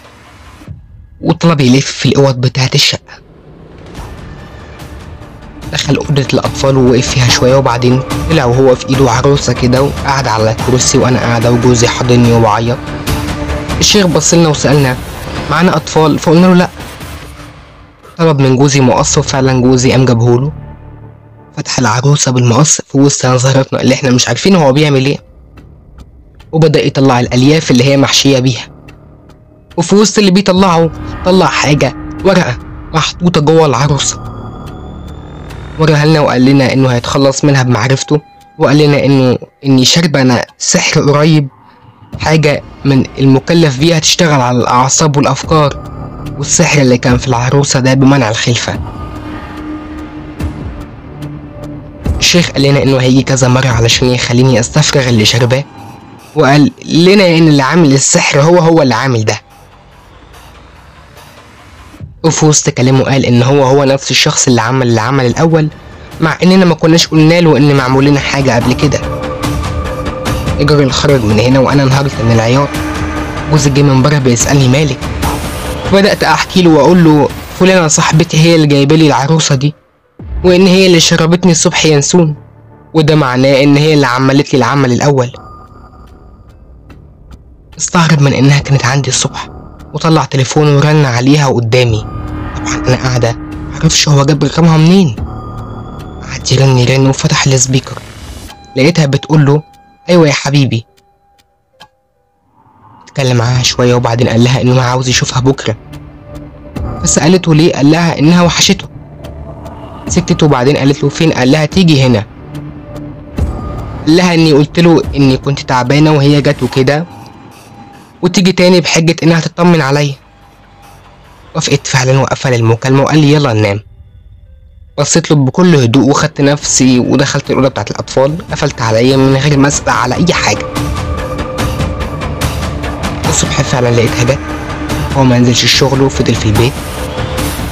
Speaker 1: وطلب يلف في الاوض بتاعت الشقة. دخل أوضة الأطفال ووقف فيها شوية، وبعدين طلع وهو في إيده عروسة كده وقعد على الكرسي، وأنا قاعدة وجوزي حاضني وبعيط. الشيخ بصلنا وسألنا معانا أطفال؟ فقلنا له لأ. طلب من جوزي مقص، وفعلا جوزي قام جابهوله. فتح العروسة بالمقص في وسط نظرتنا اللي احنا مش عارفين هو بيعمل ايه، وبدأ يطلع الألياف اللي هي محشية بيها. وفي وسط اللي بيطلعه طلع حاجة، ورقة محطوطة جوه العروسة، وراها لنا وقال لنا انه هيتخلص منها بمعرفته، وقال لنا انه اني شاربة انا سحر قريب، حاجة من المكلف بيها تشتغل على الأعصاب والأفكار، والسحر اللي كان في العروسة ده بمنع الخلفة. الشيخ قال لنا انه هيجي كذا مرة علشان يخليني استفرغ اللي شرباه، وقال لنا ان اللي عامل السحر هو اللي عامل ده. وفي وسط كلامه قال ان هو نفس الشخص اللي عمل العمل الاول، مع اننا ما كناش قلنا له ان معمول لنا حاجة قبل كده. الراجل خرج من هنا وانا انهارت من العياط. جوزي جه من بره بيسالني مالك، بدات احكي له واقول له فلانه صاحبتي هي اللي جايبه لي العروسة دي، وان هي اللي شربتني الصبح ينسون، وده معناه ان هي اللي عملت لي العمل الاول. استغرب من انها كانت عندي الصبح، وطلع تليفونه ورن عليها قدامي. طبعا انا قاعدة معرفش هو جاب رقمها منين. قعد يرن يرن وفتح ال speaker، لقيتها بتقول له ايوه يا حبيبي. اتكلم معاها شوية وبعدين قال لها انه عاوز يشوفها بكره، فسالته ليه، قال لها انها وحشته. سكتت وبعدين قالت له فين، قال لها تيجي هنا. قال لها اني قلت له اني كنت تعبانة وهي جت وكده، وتيجي تاني بحجة انها تطمن عليا. وافقت فعلا وقفل المكالمة وقال لي يلا ننام. بصيت له بكل هدوء وخدت نفسي ودخلت الاوضة بتاعت الاطفال، قفلت عليا من غير ما اسال على اي حاجة. الصبح فعلا لقيتها جت، هو ما نزلش الشغل وفضل في البيت.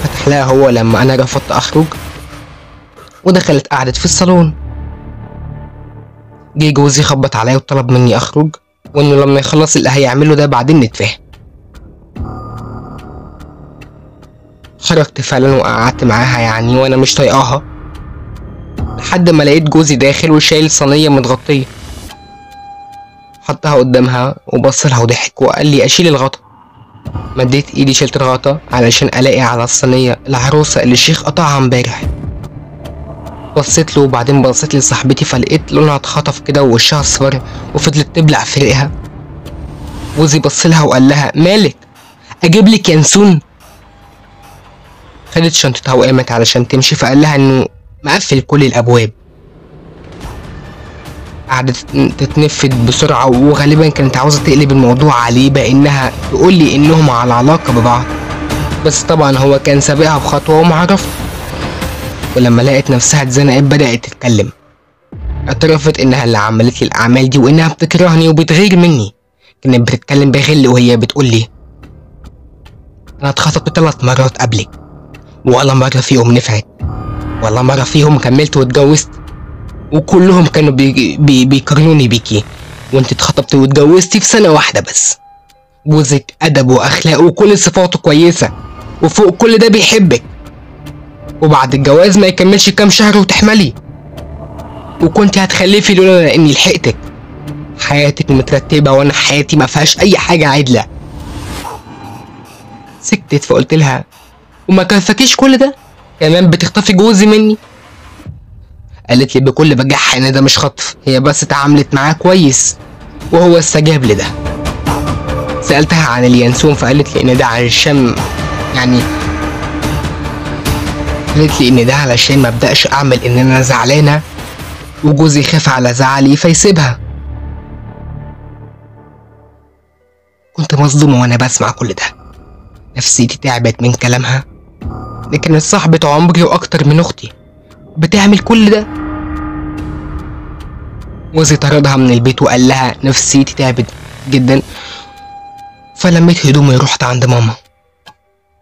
Speaker 1: فتح لها هو لما انا رفضت اخرج، ودخلت قعدت في الصالون. جه جوزي خبط عليا وطلب مني اخرج، وانه لما يخلص اللي هيعمله ده بعدين نتفاهم. خرجت فعلا وقعدت معاها يعني وانا مش طايقاها، لحد ما لقيت جوزي داخل وشايل صينية متغطيه، حطها قدامها وبصلها وضحك وقال لي اشيل الغطا. مديت ايدي شلت الغطا علشان الاقي على الصينية العروسة اللي الشيخ قطعها امبارح. بصيت له وبعدين بصيت لصاحبتي، فلقيت لونها اتخطف كده ووشها اصفر وفضلت تبلع في ريقها. جوزي بصلها وقال لها مالك، اجيب لك ينسون؟ خدت شنطتها وقامت علشان تمشي، فقال لها انه مقفل كل الابواب. قعدت تتنفد بسرعة، وغالبا كانت عاوزه تقلب الموضوع عليه بانها تقول لي انهم على علاقة ببعض، بس طبعا هو كان سابقها بخطوة ومعرفة. ولما لقت نفسها اتزنقت بدأت تتكلم، اعترفت انها اللي عملت لي الاعمال دي وانها بتكرهني وبتغير مني. كانت بتتكلم بغل وهي بتقول لي انا اتخطبت 3 مرات قبلك، ولا مرة فيهم نفعت، ولا مرة فيهم كملت واتجوزت، وكلهم كانوا بيقارنوني بيكي، وانت اتخطبتي واتجوزتي في سنة واحدة بس. جوزك ادب واخلاق وكل صفاته كويسة، وفوق كل ده بيحبك، وبعد الجواز ما يكملش كام شهر وتحملي، وكنت هتخلفي لولا اني لحقتك. حياتك مترتبة وانا حياتي ما فيهاش اي حاجة عدلة. سكتت فقلت لها وما كفاكيش كل ده؟ كمان بتخطفي جوزي مني؟ قالت لي بكل بجاحة ان ده مش خطف، هي بس اتعاملت معاه كويس وهو استجاب لده. سألتها عن اليانسون فقالت لي ان ده علشان يعني قالت لي ان ده علشان ما ابدأش اعمل ان انا زعلانة وجوزي خاف على زعلي فيسيبها. كنت مصدومة وانا بسمع كل ده، نفسيتي تعبت من كلامها. دي كانت صاحبة عمري واكتر من اختي، بتعمل كل ده؟ جوزي طردها من البيت وقال لها نفسيتي تعبت جدا، فلميت هدومي ورحت عند ماما.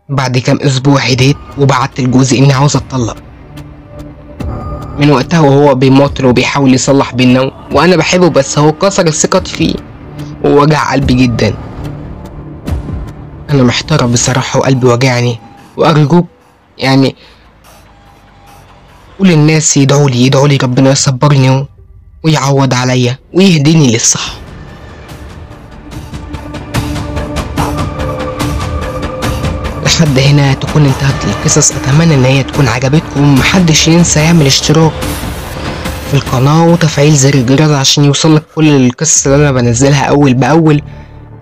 Speaker 1: بعد كام اسبوع هديت وبعت لجوزي اني عاوز اتطلق. من وقتها وهو بيماطل وبيحاول يصلح بينا، وانا بحبه بس هو كسر الثقة فيه ووجع قلبي جدا. انا محتارة بصراحة وقلبي وجعني، وارجوك يعني قول الناس يدعولي، يدعولي ربنا يصبرني ويعوض عليا ويهديني للصح. لحد هنا تكون انتهت القصص، اتمنى ان هي تكون عجبتكم. محدش ينسى يعمل اشتراك في القناة وتفعيل زر الجرس عشان يوصلك كل القصص اللي انا بنزلها اول باول.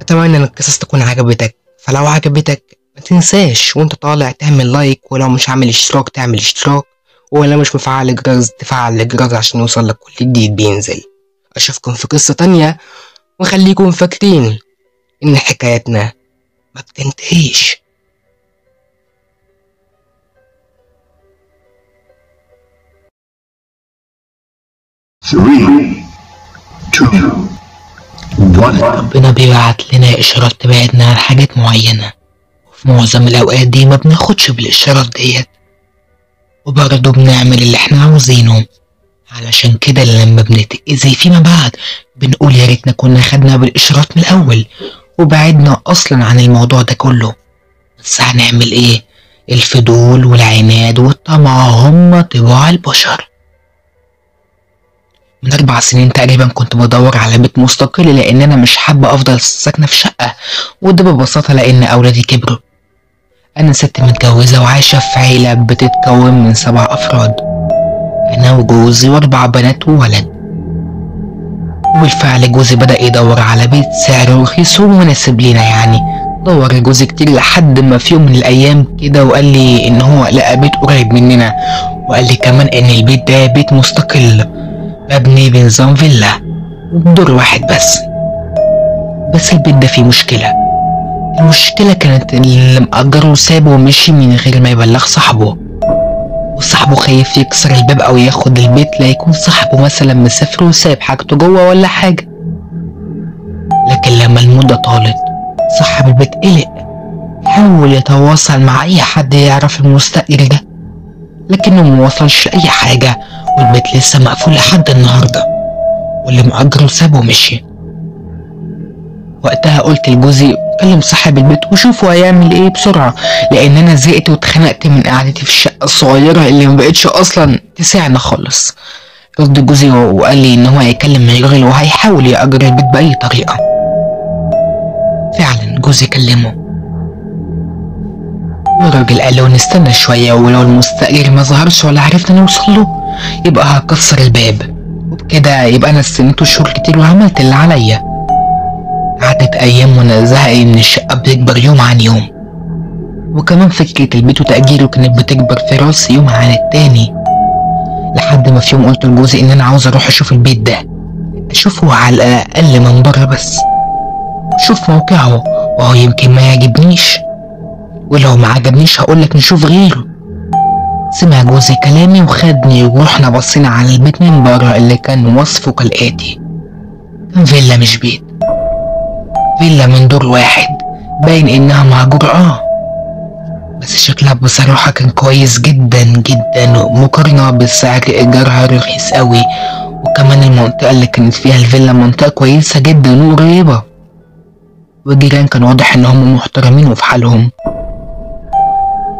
Speaker 1: اتمنى ان القصص تكون عجبتك، فلو عجبتك ما تنساش وانت طالع تعمل لايك، ولو مش عامل اشتراك تعمل اشتراك، ولو مش مفعل الجرس تفعل الجرس عشان يوصلك كل جديد بينزل. اشوفكم في قصة تانية، وخليكم فاكرين ان حكايتنا ما بتنتهيش.
Speaker 2: 3, 2, 1.
Speaker 1: ربنا بيبعت لنا إشارات تبعدنا عن حاجات معينة، وفي معظم الأوقات دي ما بناخدش بالإشارات ديت، وبرضه بنعمل اللي احنا عاوزينه. علشان كده لما بنتأذي فيما بعد بنقول يا ريتنا كنا خدنا بالإشارات من الأول وبعدنا أصلا عن الموضوع ده كله. بس هنعمل إيه؟ الفضول والعناد والطمع هم طباع البشر. من 4 سنين تقريبا كنت بدور على بيت مستقل، لان انا مش حابة افضل ساكنة في شقه، وده ببساطة لان اولادي كبروا. انا ست متجوزة وعايشة في عيله بتتكون من 7 افراد، انا وجوزي و4 بنات وولد. وبالفعل جوزي بدا يدور على بيت سعره رخيص ومناسب لينا. يعني دور جوزي كتير لحد ما في يوم من الايام كده وقال لي ان هو لقى بيت قريب مننا، وقال لي كمان ان البيت ده بيت مستقل مبني بنظام فيلا دور واحد بس. بس البيت ده فيه مشكلة. المشكلة كانت اللي مأجره وسابه ومشي من غير ما يبلغ صاحبه، وصاحبه خايف يكسر الباب او ياخد البيت لا يكون صاحبه مثلا مسافر وسايب حاجته جوه ولا حاجة. لكن لما المدة طالت صاحب البيت قلق، حاول يتواصل مع اي حد يعرف المستأجر ده، لكنه موصلش لأي حاجة، والبيت لسه مقفول لحد النهارده، واللي مأجره سابه ومشي. وقتها قلت لجوزي كلم صاحب البيت وشوفوا هيعمل ايه بسرعة، لان انا زهقت واتخنقت من قعدتي في الشقة الصغيرة اللي مبقتش اصلا تسعنا خالص. رد جوزي وقال لي ان هو هيكلم الراجل وهيحاول يأجر البيت بأي طريقه. فعلا جوزي كلمة، والراجل قال له نستنى شوية، ولو المستأجر ما ظهرش ولا عرفنا نوصل له يبقى هكسر الباب، وبكده يبقى انا استنيته شهور كتير وعملت اللي عليا. عدت ايام وانا زهقي من الشقة بتكبر يوم عن يوم، وكمان فكرة البيت وتأجيره كانت بتكبر في راسي يوم عن التاني، لحد ما في يوم قلت لجوزي ان انا عاوز اروح اشوف البيت ده، اشوفه على الاقل من بره بس، شوف موقعه، وهو يمكن ما يعجبنيش، ولو ما عجبنيش هقولك نشوف غيره. سمع جوزي كلامي وخدني ورحنا بصينا على البيت من بره اللي كان وصفه كالآتي. كان فيلا مش بيت، فيلا من دور واحد، باين انها مهجورة بس شكلها بصراحة كان كويس جدا جدا مقارنة بالسعر، ايجارها رخيص قوي، وكمان المنطقة اللي كانت فيها الفيلا منطقة كويسة جدا وقريبة، والجيران كان واضح ان هم محترمين وفي حالهم.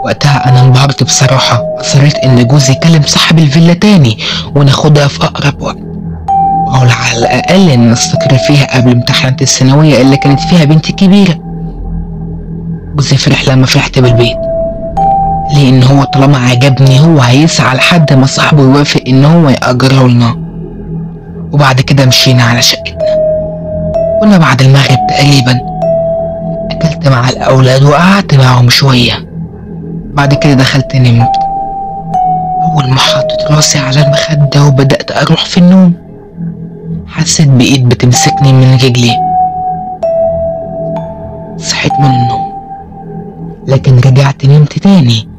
Speaker 1: وقتها انا انبهرت بصراحة، اصريت ان جوزي يكلم صاحب الفيلا تاني وناخدها في اقرب وقت، او على الاقل ان نستقر فيها قبل امتحانات الثانوية اللي كانت فيها بنتي الكبيرة. جوزي فرح لما فرحت بالبيت، لان هو طالما عجبني هو هيسعى لحد ما صاحبه يوافق ان هو يأجره لنا. وبعد كده مشينا على شقتنا. كنا بعد المغرب تقريبا، اكلت مع الاولاد وقعدت معهم شوية، بعد كده دخلت نمت. اول ما حطيت راسي على المخدة وبدأت اروح في النوم، حسيت بايد بتمسكني من رجلي. صحيت من النوم لكن رجعت نمت تاني،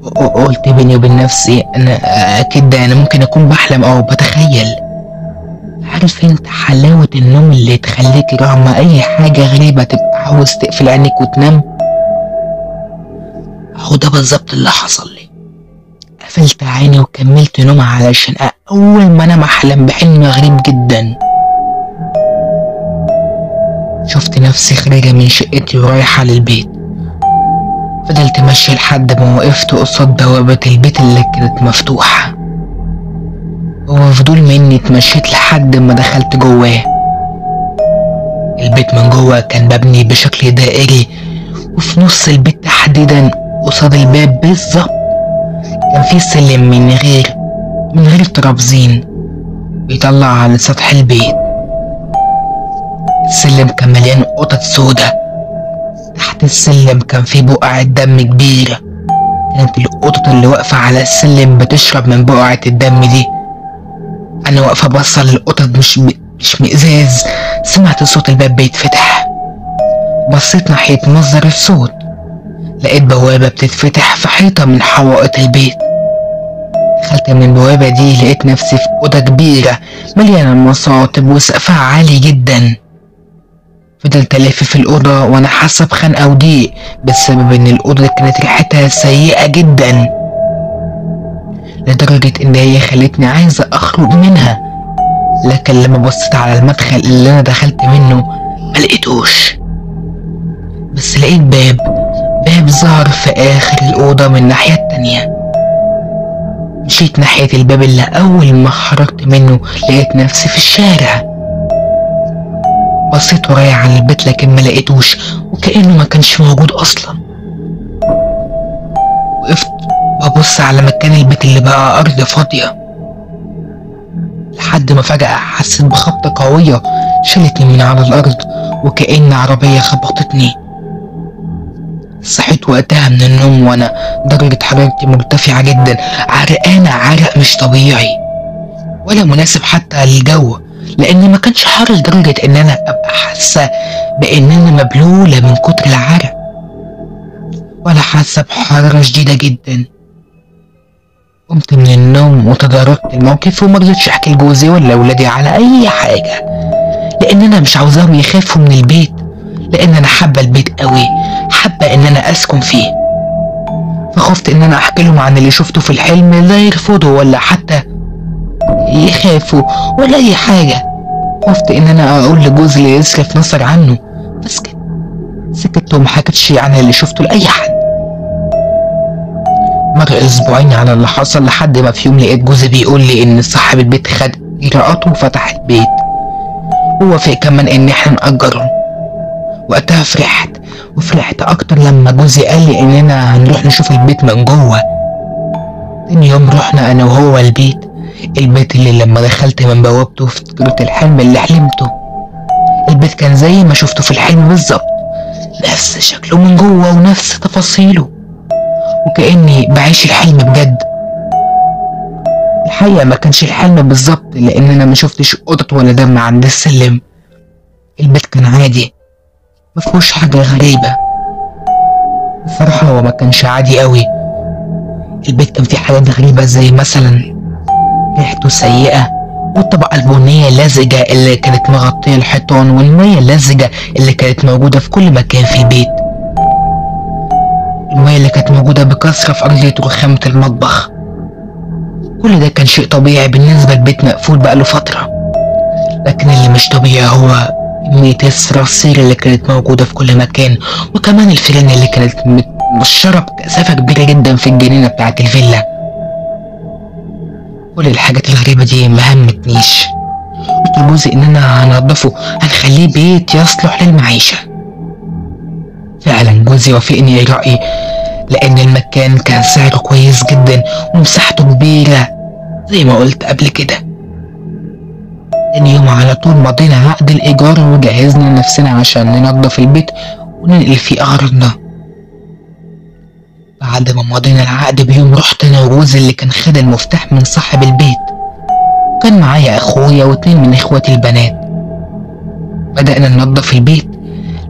Speaker 1: وقلت بيني وبين نفسي انا اكيد ده انا ممكن اكون بحلم او بتخيل. عارف انت حلاوة النوم اللي تخليك رغم اي حاجة غريبة تبقى عاوز تقفل عينك وتنام؟ اهو ده بالظبط اللي حصل لي. قفلت عيني وكملت نوم علشان اول ما انام احلم بحلم غريب جدا. شفت نفسي خارجة من شقتي ورايحة للبيت. فضلت ماشية لحد ما وقفت قصاد بوابة البيت اللي كانت مفتوحة، وبفضول مني اتمشيت لحد ما دخلت جواه. البيت من جوه كان مبني بشكل دائري، وفي نص البيت تحديدا قصاد الباب بالظبط كان في سلم من غير ترابزين بيطلع على سطح البيت. السلم كان مليان قطط سودا. تحت السلم كان في بقعة دم كبيرة، كانت القطط اللي واقفة على السلم بتشرب من بقعة الدم دي. أنا واقفة بصة للقطط مش مئزاز. سمعت صوت الباب بيتفتح، بصيت ناحية مصدر الصوت، لقيت بوابة بتتفتح في حيطة من حوائط البيت. دخلت من البوابة دي لقيت نفسي في أوضة كبيرة مليانة مصاطب وسقفها عالي جدا. فضلت ألف في الأوضة وأنا حاسة بخنقة وضيق بسبب إن الأوضة كانت ريحتها سيئة جدا لدرجة إن هي خلتني عايزة أخرج منها. لكن لما بصيت على المدخل اللي أنا دخلت منه ما لقيتوش، بس لقيت باب ظهر في آخر الأوضة من الناحية التانية. مشيت ناحية الباب اللي أول ما خرجت منه لقيت نفسي في الشارع. بصيت ورايا على البيت لكن ما لقيتوش، وكأنه ما كانش موجود أصلا. وقفت ببص على مكان البيت اللي بقى أرض فاضية، لحد ما فجأة حسيت بخبطة قوية شالتني من على الأرض وكأن عربية خبطتني. صحيت وقتها من النوم وأنا درجة حرارتي مرتفعة جدا، عرقانة عرق مش طبيعي ولا مناسب حتى للجو، لأن ما كانش حر لدرجة إن أنا أبقى حاسة بإن أنا مبلولة من كتر العرق، ولا حاسة بحرارة شديدة جدا. قمت من النوم وتداركت الموقف ومرضتش أحكي لجوزي ولا ولادي على أي حاجة، لأن أنا مش عاوزاهم يخافوا من البيت، لأن أنا حابة البيت قوي، حابة إن أنا أسكن فيه. فخفت إن أنا أحكي لهم عن اللي شفته في الحلم لا يرفضوا ولا حتى يخافوا ولا أي حاجة. خفت إن أنا أقول لجوزي اللي يصرف نظر عنه، فسكت سكت وما حكيتش عن اللي شفته لأي حد. مر أسبوعين على اللي حصل، لحد ما في يوم لقيت جوزي بيقول لي إن صاحب البيت خد إجراءاته وفتح البيت، ووافق كمان إن إحنا نأجره. وقتها فرحت، وفرحت أكتر لما جوزي قال لي إننا هنروح نشوف البيت من جوه. تاني يوم رحنا أنا وهو البيت اللي لما دخلت من بوابته افتكرت الحلم اللي حلمته. البيت كان زي ما شفته في الحلم بالظبط، نفس شكله من جوه ونفس تفاصيله، وكأني بعيش الحلم بجد. الحقيقة ما كانش الحلم بالظبط، لأن أنا ما شفتش قطط ولا دم عند السلم. البيت كان عادي، مفهوش حاجة غريبة. الصراحة هو ما كانش عادي قوي. البيت كان فيه حاجات غريبة، زي مثلا ريحته سيئة، والطبقة البنية اللزجة اللي كانت مغطية الحيطان، والمية اللزجة اللي كانت موجودة في كل مكان في البيت، المية اللي كانت موجودة بكثرة في أرضية رخامة المطبخ. كل ده كان شيء طبيعي بالنسبة لبيت مقفول بقاله فترة، لكن اللي مش طبيعي هو كمية الصراصير اللي كانت موجودة في كل مكان، وكمان الفيران اللي كانت متنشرة بكثافة كبيرة جدا في الجنينة بتاعة الفيلا. كل الحاجات الغريبة دي ما همتنيش، قلت لجوزي إن أنا هنضفه، هنخليه بيت يصلح للمعيشة. فعلا جوزي وافقني رأيي، لأن المكان كان سعره كويس جدا ومساحته كبيرة زي ما قلت قبل كده. تاني يوم على طول مضينا عقد الإيجار وجهزنا نفسنا عشان ننظف البيت وننقل فيه أغراضنا. بعد ما مضينا العقد بيوم رحت أنا وجوزي اللي كان خد المفتاح من صاحب البيت، كان معايا أخويا واتنين من إخواتي البنات. بدأنا ننظف البيت،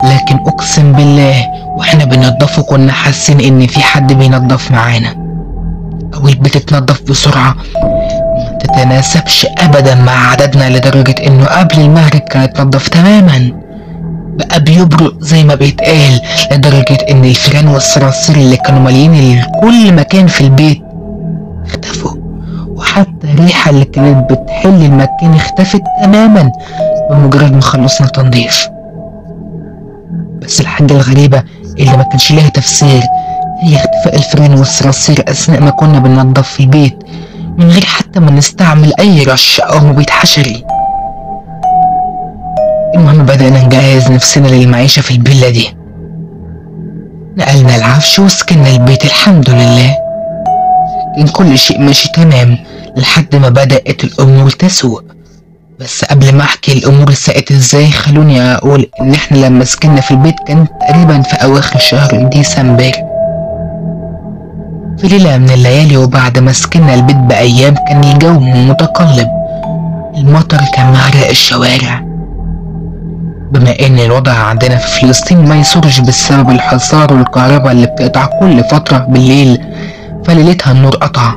Speaker 1: لكن أقسم بالله وإحنا بننضفه كنا حاسين إن في حد بينضف معانا، أو البيت اتنضف بسرعة ما تتناسبش أبدا مع عددنا، لدرجة إنه قبل المغرب كان اتنضف تماما، بقى بيبرق زي ما بيتقال، لدرجة إن الفيران والصراصير اللي كانوا ماليين كل مكان في البيت اختفوا، وحتى الريحة اللي كانت بتحل المكان اختفت تماما بمجرد ما خلصنا تنظيف. بس الحاجة الغريبة اللي ما كانش لها تفسير هي اختفاء الفيران والصراصير أثناء ما كنا بننظف في البيت من غير حتى ما نستعمل أي رش أو مبيد حشري. المهم بدأنا نجهز نفسنا للمعيشة في الفيلا دي، نقلنا العفش وسكننا البيت الحمد لله. كان كل شيء ماشي تمام لحد ما بدأت الأمور تسوء. بس قبل ما احكي الامور ساءت ازاي، خلوني اقول ان احنا لما سكننا في البيت كان تقريبا في اواخر شهر ديسمبر. في ليلة من الليالي وبعد ما سكننا البيت بايام كان الجو متقلب، المطر كان مغرق الشوارع. بما ان الوضع عندنا في فلسطين ما يسرش بسبب الحصار والكهرباء اللي بتقطع كل فترة بالليل، فليلتها النور قطع.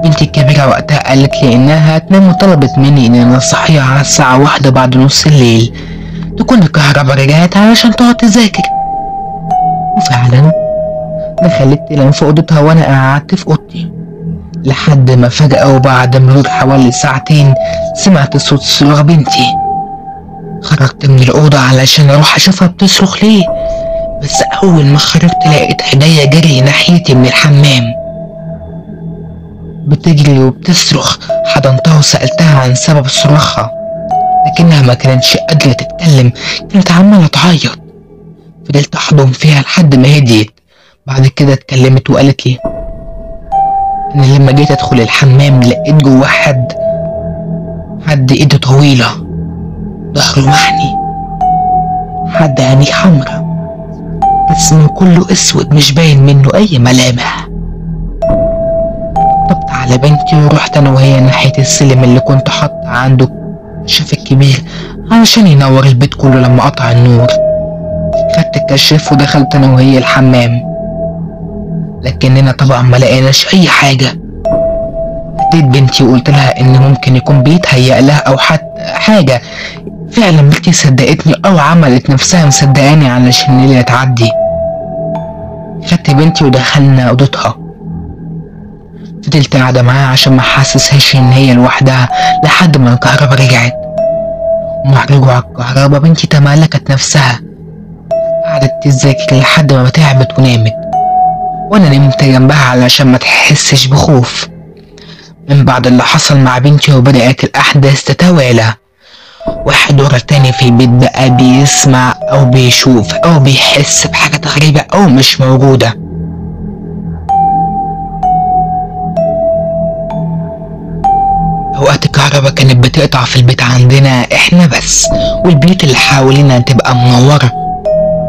Speaker 1: بنتي الكبيرة وقتها قالت لي انها هتنام وطلبت مني ان انا اصحيها على الساعة 1 بعد نص الليل تكون الكهرباء رجعت علشان تقعد تذاكر. وفعلا دخلت تنام في اوضتها وانا قعدت في اوضتي، لحد ما فجأة وبعد مرور حوالي ساعتين سمعت صوت صراخ بنتي. خرجت من الأوضة علشان أروح أشوفها بتصرخ ليه، بس أول ما خرجت لقيتها جاية جري ناحيتي من الحمام بتجري وبتصرخ. حضنتها وسألتها عن سبب صراخها، لكنها ما كانتش قادرة تتكلم، كانت عمالة تعيط. فضلت أحضن فيها لحد ما هديت. بعد كده اتكلمت وقالت لي إن لما جيت أدخل الحمام لقيت جواه حد إيده طويلة، ظهره محني، حد عينيه حمرا، جسمه كله أسود مش باين منه أي ملامح. طبطبت على بنتي ورحت أنا وهي ناحية السلم اللي كنت حاطة عنده الكشاف الكبير علشان ينور البيت كله لما قطع النور. خدت الكشاف ودخلت أنا وهي الحمام، لكننا طبعا ما لقيناش أي حاجة. اديت بنتي وقلت لها إن ممكن يكون بيتهيأ لها أو حتى حاجة. فعلا بنتي صدقتني أو عملت نفسها مصدقاني علشان الليلة تعدي. خدت بنتي ودخلنا أوضتها، فضلت قاعدة معاها عشان ما حسسهاش إن هي لوحدها لحد ما الكهرباء رجعت. ومع رجوع الكهرباء بنتي تمالكت نفسها، قعدت تذاكر لحد ما تعبت ونامت، وأنا نمت جنبها علشان ما تحسش بخوف. من بعد اللي حصل مع بنتي وبدأت الأحداث تتوالى، واحد ورا التاني في البيت بقى بيسمع أو بيشوف أو بيحس بحاجات غريبة أو مش موجودة. أوقات الكهرباء كانت بتقطع في البيت عندنا إحنا بس، والبيوت اللي حوالينا تبقى منورة،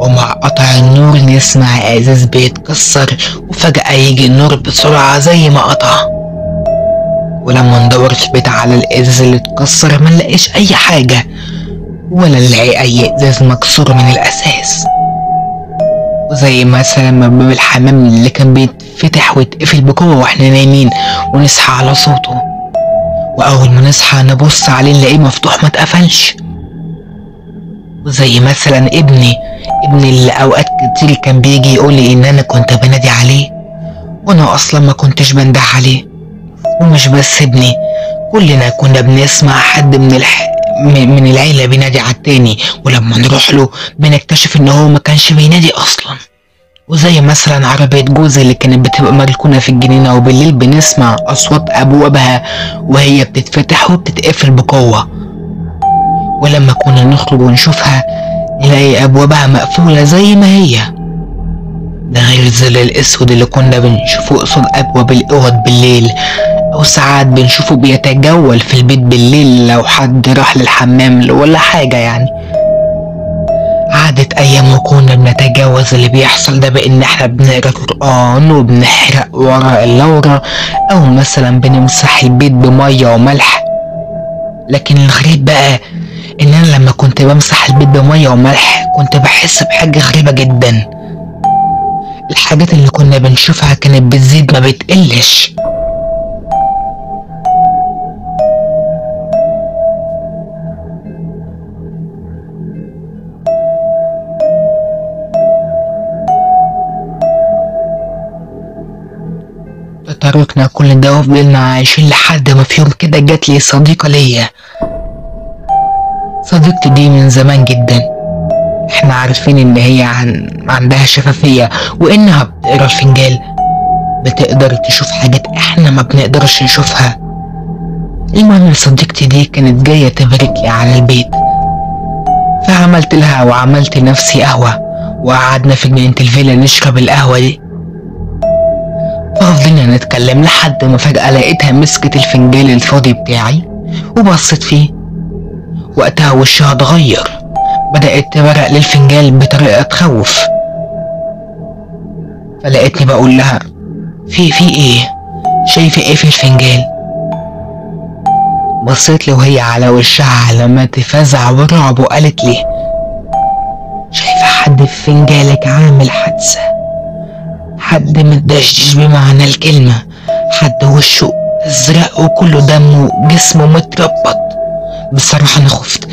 Speaker 1: ومع قطع النور نسمع إزاز بيتكسر وفجأة يجي النور بسرعة زي ما قطع. ولما ندور في البيت على الإزاز اللي اتكسر ما نلاقيش أي حاجة، ولا نلاقي أي إزاز مكسور من الأساس. وزي مثلا ما باب الحمام اللي كان بيتفتح بيتفتح ويتقفل بقوة واحنا نايمين، ونصحى على صوته، واول ما نصحى نبص عليه نلاقيه مفتوح ما اتقفلش. وزي مثلا ابني اللي اوقات كتير كان بيجي يقولي ان انا كنت بنادي عليه وانا اصلا ما كنتش بنده عليه. ومش بس ابني، كلنا كنا بنسمع حد من العيلة بينادي على التاني، ولما نروح له بنكتشف ان هو ما كانش بينادي اصلا. وزي مثلا عربية جوزي اللي كانت بتبقى مركونة في الجنينة، وبالليل بنسمع اصوات ابوابها وهي بتتفتح وبتتقفل بقوة، ولما كنا نخرج ونشوفها نلاقي ابوابها مقفولة زي ما هي. ده غير الظل الاسود اللي كنا بنشوفه قصاد ابواب الاوض بالليل، او ساعات بنشوفه بيتجول في البيت بالليل لو حد راح للحمام ولا حاجة يعني. عادت ايام وكنا بنتجاوز اللي بيحصل ده بان احنا بنقرا قرآن وبنحرق ورق اللورة، او مثلا بنمسح البيت بمية وملح. لكن الغريب بقى ان انا لما كنت بمسح البيت بمية وملح كنت بحس بحاجة غريبة جدا. الحاجات اللي كنا بنشوفها كانت بتزيد ما بتقلش. تركنا كل ده وفضلنا عايشين لحد ما في يوم كده جات لي صديقة ليا. صديقتي دي من زمان جدا، احنا عارفين ان هي عندها شفافية وانها بتقرا الفنجان، بتقدر تشوف حاجات احنا ما بنقدرش نشوفها. المهم صديقتي دي كانت جاية تبارك لي على البيت، فعملت لها وعملت نفسي قهوة، وقعدنا في جنينة الفيلا نشرب القهوة دي. ففضلنا نتكلم لحد ما فجأة لقيتها مسكت الفنجان الفاضي بتاعي وبصت فيه. وقتها وشها اتغير، بدأت تبرق للفنجان بطريقة تخوف. فلقيتني بقول لها في ايه؟ شايفة ايه في الفنجان؟ بصيت لي وهي على وشها علامات فزع ورعب وقالت لي شايفة حد في فنجالك عامل حادثة، حد متدشدش بمعنى الكلمة، حد وشه ازرق وكله دم وجسمه متربط. بصراحة انا خفت،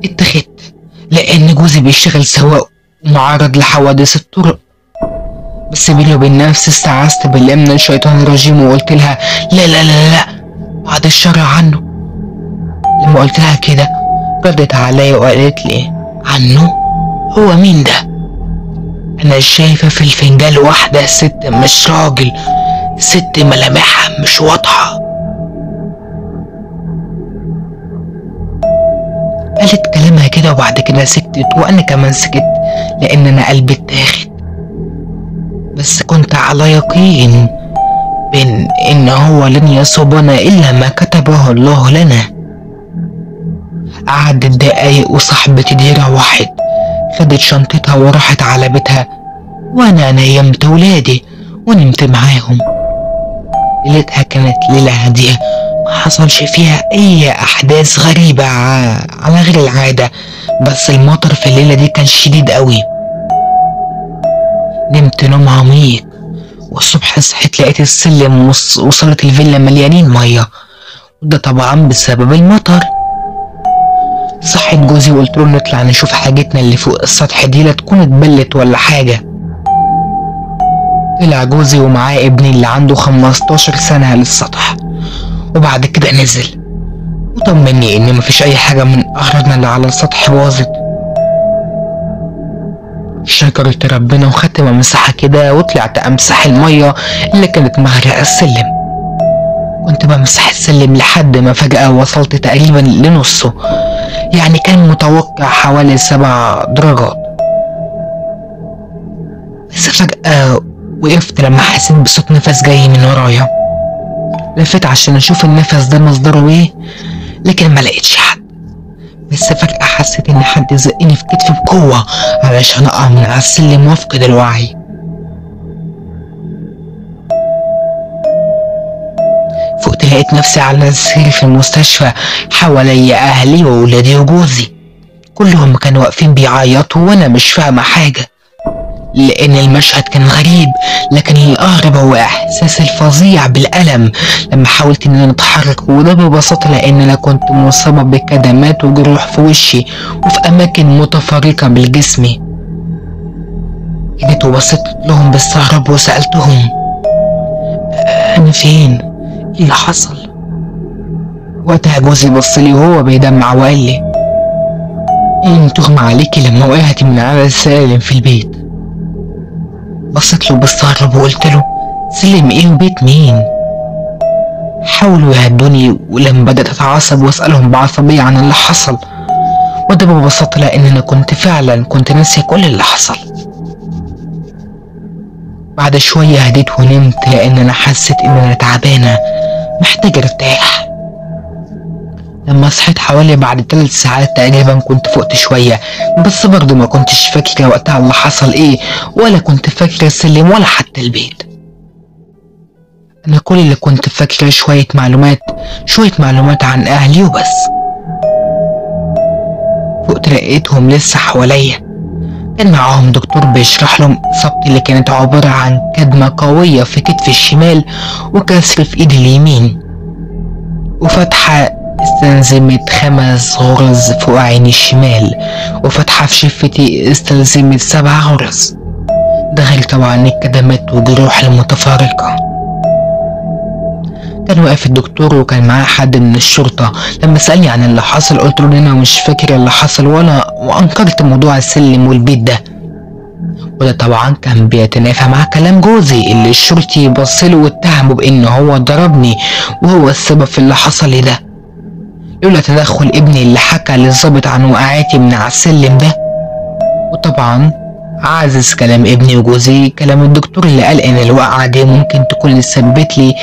Speaker 1: اتخذت، لان جوزي بيشتغل سواق ومعرض لحوادث الطرق. بس بيني وبين نفسي استعذت بالله من الشيطان الرجيم وقلت لها لا لا لا لا، بعد الشر عنه. لما قلت لها كده ردت عليا وقالت لي عنه؟ هو مين ده؟ انا شايفة في الفنجان واحدة ست مش راجل، ست ملامحها مش واضحة. قالت كلامها كده وبعد كده سكتت، وانا كمان سكت لان انا قلبي اتاخد. بس كنت على يقين بان ان هو لن يصيبنا الا ما كتبه الله لنا. قعدت دقايق وصاحبتي دي روحت، خدت شنطتها وراحت على بيتها، وانا نيمت ولادي ونمت معاهم. ليلتها كانت ليلة هادية، ما حصلش فيها اي احداث غريبة على غير العادة، بس المطر في الليلة دي كان شديد قوي. نمت نوم عميق، والصبح صحيت لقيت السلم وصلت الفيلا مليانين مية، وده طبعا بسبب المطر. صحيت جوزي وقلت له نطلع نشوف حاجتنا اللي فوق السطح دي لا تكون اتبلت ولا حاجة. طلع جوزي ومعاه ابني اللي عنده 15 سنة للسطح، وبعد كده نزل وطمني ان مفيش اي حاجة من اغراضنا اللي على السطح باظت. شكرت ربنا وخدت ممسحة كده وطلعت امسح المية اللي كانت مغرقة السلم. كنت بمسح السلم لحد ما فجأة وصلت تقريبا لنصه، يعني كان متوقع حوالي 7 درجات. بس فجأة وقفت لما حسيت بصوت نفس جاي من ورايا. لفيت عشان اشوف النفس ده مصدره ايه، لكن ما لقيتش حد. بس فجأة حسيت ان حد زقني في كتفي بقوة علشان اقع من على السلم وافقد الوعي. فقت لقيت نفسي على السرير في المستشفى، حواليا اهلي وولادي وجوزي، كلهم كانوا واقفين بيعيطوا وانا مش فاهمة حاجة. لأن المشهد كان غريب، لكن الأغرب هو إحساس الفظيع بالألم لما حاولت إن أنا أتحرك، وده ببساطة لأن أنا كنت مصابة بكدمات وجروح في وشي وفي أماكن متفرقة بالجسم. جيت وبصيت لهم باستغراب وسألتهم أنا فين؟ إيه اللي حصل؟ وقتها جوزي بصلي وهو بيدمع وقال لي انت اغمى عليكي لما وقعتي من على السلالم في البيت. بصيت له باستغراب وقلت له سلم ايه وبيت مين؟ حاولوا يهدوني، ولما بدأت اتعصب واسألهم بعصبية عن اللي حصل، وده ببساطة لان انا كنت فعلا ناسية كل اللي حصل. بعد شوية هديت ونمت لان انا حسيت ان انا تعبانة محتاجة ارتاح. لما صحيت حوالي بعد 3 ساعات تقريبا كنت فقت شوية، بس برضه ما كنتش فاكرة وقتها اللي حصل ايه، ولا كنت فاكرة السلم ولا حتى البيت. انا كل اللي كنت فاكرة شوية معلومات عن اهلي وبس. فقت لقيتهم لسه حواليا، كان معاهم دكتور بيشرح لهم اصابتي اللي كانت عبارة عن كدمة قوية في كتفي الشمال وكسر في ايدي اليمين، وفتحة استلزمت 5 غرز فوق عيني الشمال، وفتحة في شفتي استلزمت 7 غرز، ده غير طبعا الكدمات وجروح المتفارقة. كان واقف الدكتور وكان معاه حد من الشرطة. لما سألني عن اللي حصل قلت له ان انا مش فاكر اللي حصل وانكرت موضوع السلم والبيت ده، وده طبعا كان بيتنافى مع كلام جوزي اللي الشرطي بصله واتهمه بان هو ضربني وهو السبب في اللي حصل لي ده، لولا تدخل ابني اللي حكى للظابط عن وقعاتي من على السلم ده. وطبعا عزز كلام ابني وجوزي كلام الدكتور اللي قال ان الوقعة دي ممكن تكون سببت لي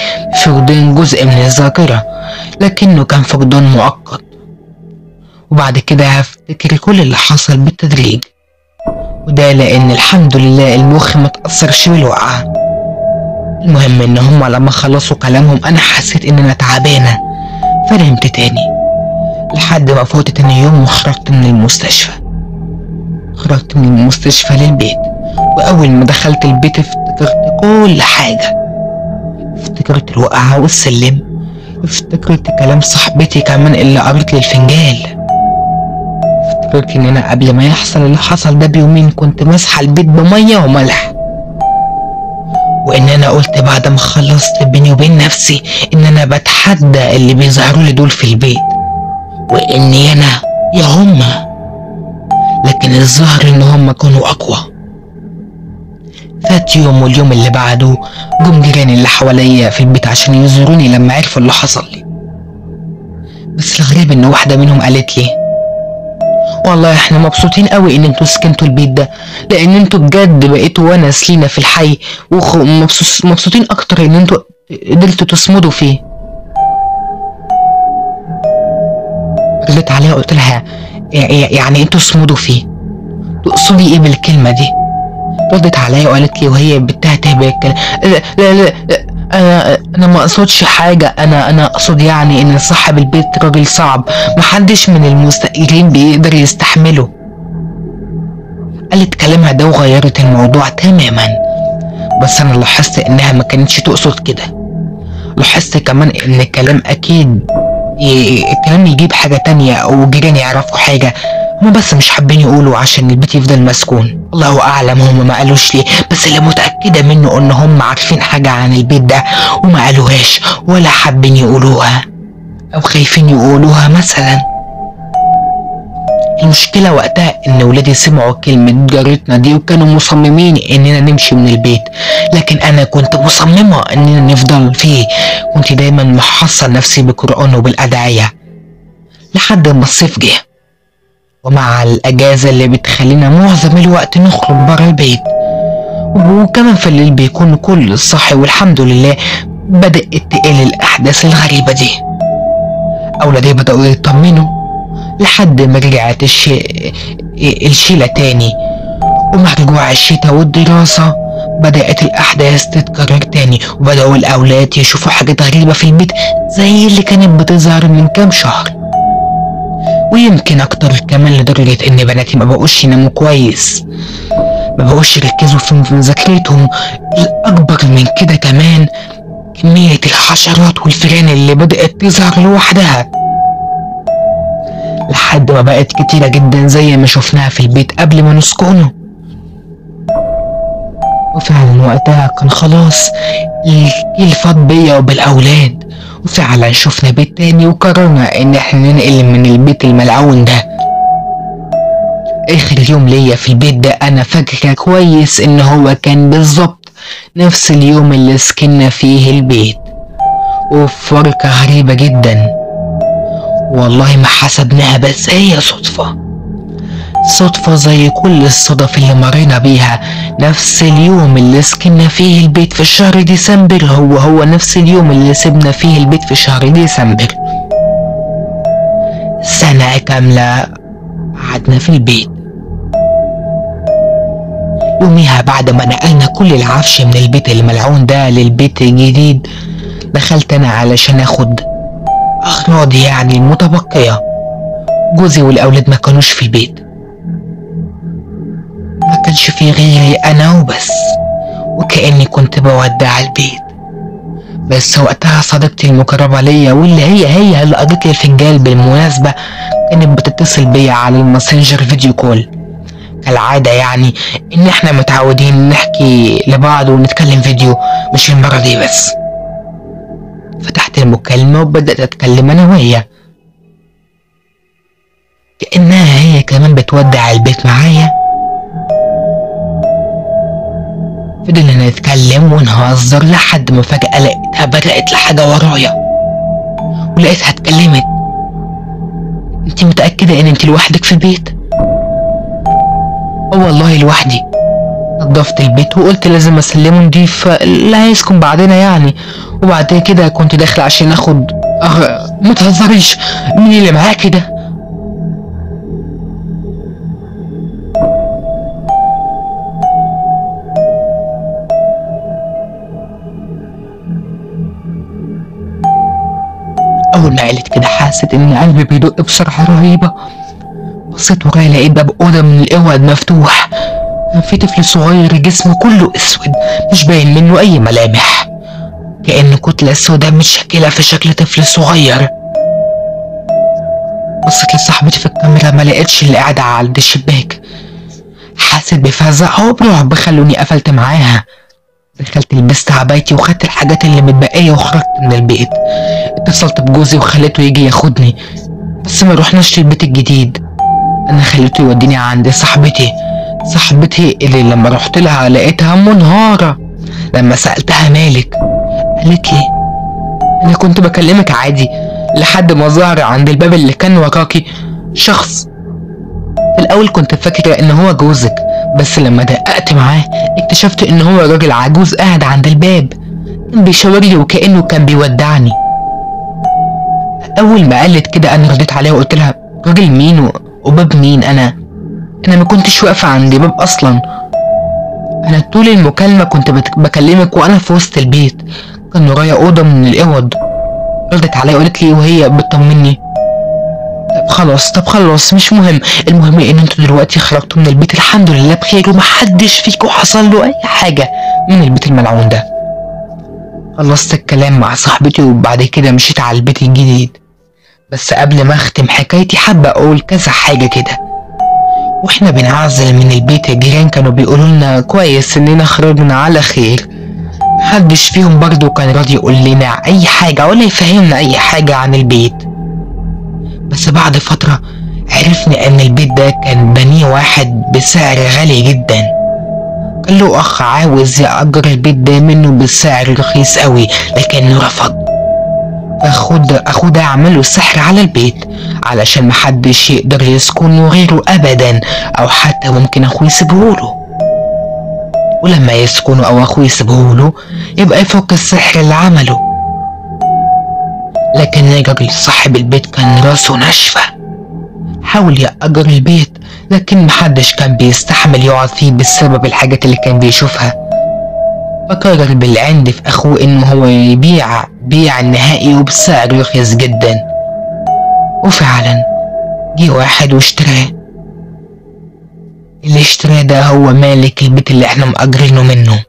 Speaker 1: فقدان جزء من الذاكرة، لكنه كان فقدان مؤقت، وبعد كده هفتكر كل اللي حصل بالتدريج، وده لان الحمد لله المخ ما تأثرش بالوقعة. المهم ان هما لما خلصوا كلامهم انا حسيت ان انا تعبانة فنمت تاني لحد ما فوت تاني يوم وخرجت من المستشفى. خرجت من المستشفى للبيت، وأول ما دخلت البيت افتكرت كل حاجة، افتكرت الوقعة والسلم، افتكرت كلام صاحبتي كمان اللي قرت لي الفنجال، افتكرت ان انا قبل ما يحصل اللي حصل ده بيومين كنت ماسحة البيت بمية وملح، وان انا قلت بعد ما خلصت بيني وبين نفسي ان انا بتحدى اللي بيظهروا لي دول في البيت، واني انا يا هما، لكن الظاهر ان هما كانوا اقوى. فات يوم واليوم اللي بعده جم جيراني اللي حواليا في البيت عشان يزوروني لما عرفوا اللي حصل لي، بس الغريب ان واحدة منهم قالت لي والله احنا مبسوطين قوي ان انتوا سكنتوا البيت ده، لان انتوا بجد بقيتوا ونس لينا في الحي، ومبسوطين اكتر ان انتوا قدرتوا تصمدوا فيه. رديت عليها قلت لها يعني انتوا تصمدوا فيه؟ تقصدي ايه بالكلمة دي؟ ردت عليا وقالت لي وهي بتهته بالكلام لا لا لا انا ما اقصدش حاجة، انا اقصد يعني ان صاحب البيت راجل صعب، محدش من المستأجرين بيقدر يستحمله. قالت كلامها ده وغيرت الموضوع تماما، بس انا لاحظت انها ما كانتش تقصد كده. لاحظت كمان ان الكلام اكيد الكلام يجيب حاجة تانية او جيران يعرفوا حاجة، هما بس مش حابين يقولوا عشان البيت يفضل مسكون. الله اعلم هما ما قالوش ليه، بس اللي متأكدة منه ان هما عارفين حاجة عن البيت ده وما قالوهاش ولا حابين يقولوها او خايفين يقولوها مثلا. المشكلة وقتها ان ولادي سمعوا كلمة جارتنا دي وكانوا مصممين اننا نمشي من البيت، لكن انا كنت مصممة اننا نفضل فيه. كنت دايما محصن نفسي بالقرآن وبالأدعية لحد ما الصيف جه، ومع الاجازة اللي بتخلينا معظم الوقت نخرج برا البيت، وكمان في الليل بيكون كل صاحي، والحمد لله بدأت تقل الاحداث الغريبة دي. اولادي بدأوا يطمنوا لحد ما رجعت الشيلة تاني، ومع رجوع الشتاء والدراسة بدأت الأحداث تتكرر تاني، وبدأوا الأولاد يشوفوا حاجات غريبة في البيت زي اللي كانت بتظهر من كام شهر، ويمكن أكتر كمان، لدرجة إن بناتي ما بقوش يناموا كويس. ما بقوش يركزوا في مذاكرتهم. الأكبر من كده كمان كمية الحشرات والفئران اللي بدأت تظهر لوحدها، لحد ما بقت كتيرة جدا زي ما شفناها في البيت قبل ما نسكنه. وفعلا وقتها كان خلاص الكيل فاض بيا وبالأولاد، وفعلا شفنا بيت تاني وقررنا ان احنا ننقل من البيت الملعون ده. اخر يوم ليا في البيت ده انا فاكرة كويس ان هو كان بالظبط نفس اليوم اللي سكننا فيه البيت، وفرقة غريبة جدا والله ما حسبناها، بس هي صدفة، صدفة زي كل الصدف اللي مرينا بيها. نفس اليوم اللي سكننا فيه البيت في شهر ديسمبر هو نفس اليوم اللي سيبنا فيه البيت في شهر ديسمبر. سنة كاملة قعدنا في البيت. يوميها بعد ما نقلنا كل العفش من البيت الملعون ده للبيت الجديد، دخلت انا علشان اخد اغراضي يعني المتبقية. جوزي والاولاد ما كانوش في البيت، ما كانش في غيري انا وبس، وكأني كنت بودع البيت. بس وقتها صديقتي المقربة ليا واللي هي اللي قضت لي الفنجان بالمناسبة كانت بتتصل بيا على الماسنجر video call كالعادة، يعني ان احنا متعودين نحكي لبعض ونتكلم فيديو، مش المرة دي بس. فتحت المكالمة وبدأت اتكلم انا وهي كأنها هي كمان بتودع البيت معايا. فضلنا نتكلم ونهزر لحد ما فجأة لقيتها بدأت لحاجة ورايا، ولقيتها اتكلمت. انتي متأكدة ان انتي لوحدك في البيت؟ اه والله لوحدي، نضفت البيت وقلت لازم اسلمه نضيف لا هيسكن بعدنا يعني. وبعد كده كنت داخل عشان اخد ما تهزريش، مين اللي معاكي ده؟ اول ما قالت كده حسيت ان قلبي بيدق بسرعة رهيبة. بصيت ورايا لقيت باب اوضة من الاوض مفتوح، كان في طفل صغير جسمه كله اسود مش باين منه اي ملامح، كأن كتلة سوداء متشكله في شكل طفل صغير. بصيت لصاحبتي في الكاميرا ما لقيتش اللي قاعدة عند الشباك. حسيت بفزع وبرعب خلوني قفلت معاها. دخلت لبست عبايتي وخدت الحاجات اللي متبقيه وخرجت من البيت. اتصلت بجوزي وخليته يجي ياخدني، بس ما روحناش للبيت الجديد، انا خليته يوديني عند صاحبتي، صاحبتي اللي لما رحت لها لقيتها منهارة. لما سألتها مالك قالت لي انا كنت بكلمك عادي لحد ما ظهر عند الباب اللي كان وراكي شخص. في الاول كنت فاكرة ان هو جوزك، بس لما دققت معاه اكتشفت ان هو راجل عجوز قاعد عند الباب، كان بيشاور لي وكأنه كان بيودعني. اول ما قالت كده انا رديت عليها وقلت لها راجل مين وباب مين؟ انا ما كنتش واقفة عند باب اصلا، انا طول المكالمة كنت بكلمك وانا في وسط البيت، كان ورايا اوضة من الاوض. ردت عليا وقالت لي وهي بتطمني طب خلاص، طب خلاص مش مهم، المهم ان انتوا دلوقتي خرجتوا من البيت الحمد لله بخير ومحدش فيكوا حصل له اي حاجة من البيت الملعون ده. خلصت الكلام مع صاحبتي وبعد كده مشيت على البيت الجديد. بس قبل ما اختم حكايتي حابة اقول كذا حاجة كده. واحنا بنعزل من البيت الجيران كانوا بيقولوا لنا كويس اننا خرجنا على خير، محدش فيهم برضو كان راضي يقول لنا اي حاجة ولا يفهمنا اي حاجة عن البيت. بس بعد فترة عرفنا ان البيت ده كان بنيه واحد بسعر غالي جدا، كان له اخ عاوز يأجر البيت ده منه بسعر رخيص قوي لكنه رفض. فاخوه ده عمله سحر على البيت علشان محدش يقدر يسكنه غيره ابدا، او حتى ممكن اخوه يسيبهوله، ولما يسكنه او اخوه يسيبهوله يبقى يفك السحر اللي عمله. لكن الراجل صاحب البيت كان راسه ناشفة، حاول يأجر البيت لكن محدش كان بيستحمل يقعد فيه بسبب الحاجات اللي كان بيشوفها. فقرر بالعند في اخوه انه هو يبيع بيع نهائي وبسعر رخيص جدا، وفعلا جه واحد واشتراه. اللي اشتراه ده هو مالك البيت اللي احنا مأجرينه منه،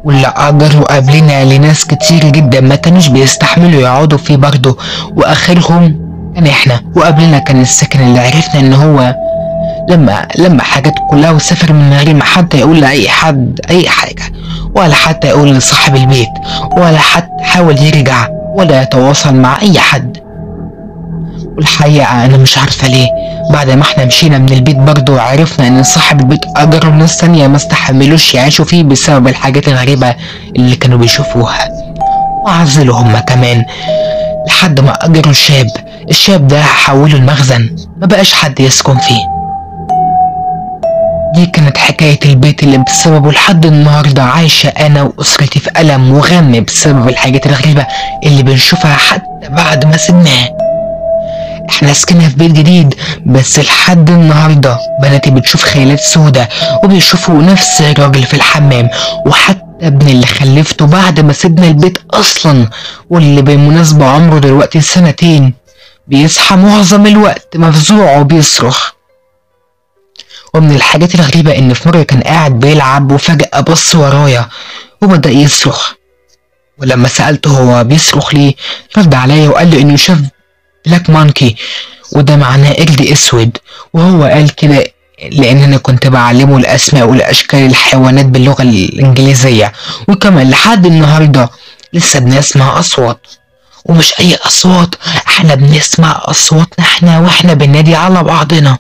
Speaker 1: واللي أجره قبلنا لناس كتير جدا ما كانوش بيستحملوا يقعدوا فيه برضه، وآخرهم كان احنا. وقبلنا كان الساكن اللي عرفنا ان هو لما حاجات كلها وسافر من غير ما حتى يقول لأي حد أي حاجة، ولا حتى يقول لصاحب البيت، ولا حتى حاول يرجع ولا يتواصل مع أي حد. والحقيقة أنا مش عارفة ليه بعد ما احنا مشينا من البيت برضه عرفنا إن صاحب البيت أجره ناس تانية ما استحملوش يعيشوا فيه بسبب الحاجات الغريبة اللي كانوا بيشوفوها، وعزلوا هما كمان لحد ما أجروا الشاب. الشاب ده حوله المخزن، ما بقاش حد يسكن فيه. دي كانت حكاية البيت اللي بسببه لحد النهاردة عايشة أنا وأسرتي في ألم وغم بسبب الحاجات الغريبة اللي بنشوفها حتى بعد ما سبناه. احنا سكننا في بيت جديد، بس لحد النهاردة بناتي بتشوف خيالات سودة وبيشوفوا نفس الراجل في الحمام، وحتى ابن اللي خلفته بعد ما سيبنا البيت أصلا واللي بالمناسبة عمره دلوقتي 2 سنين بيصحى معظم الوقت مفزوع وبيصرخ. ومن الحاجات الغريبة إن في مرة كان قاعد بيلعب وفجأة بص ورايا وبدأ يصرخ، ولما سألته هو بيصرخ ليه رد عليا وقال لي إنه شاف black monkey، وده معناه قرد اسود، وهو قال كده لان انا كنت بعلمه الاسماء والاشكال الحيوانات باللغة الانجليزية. وكمان لحد النهاردة لسه بنسمع اصوات، ومش اي اصوات، احنا بنسمع اصواتنا احنا واحنا بننادي على بعضنا.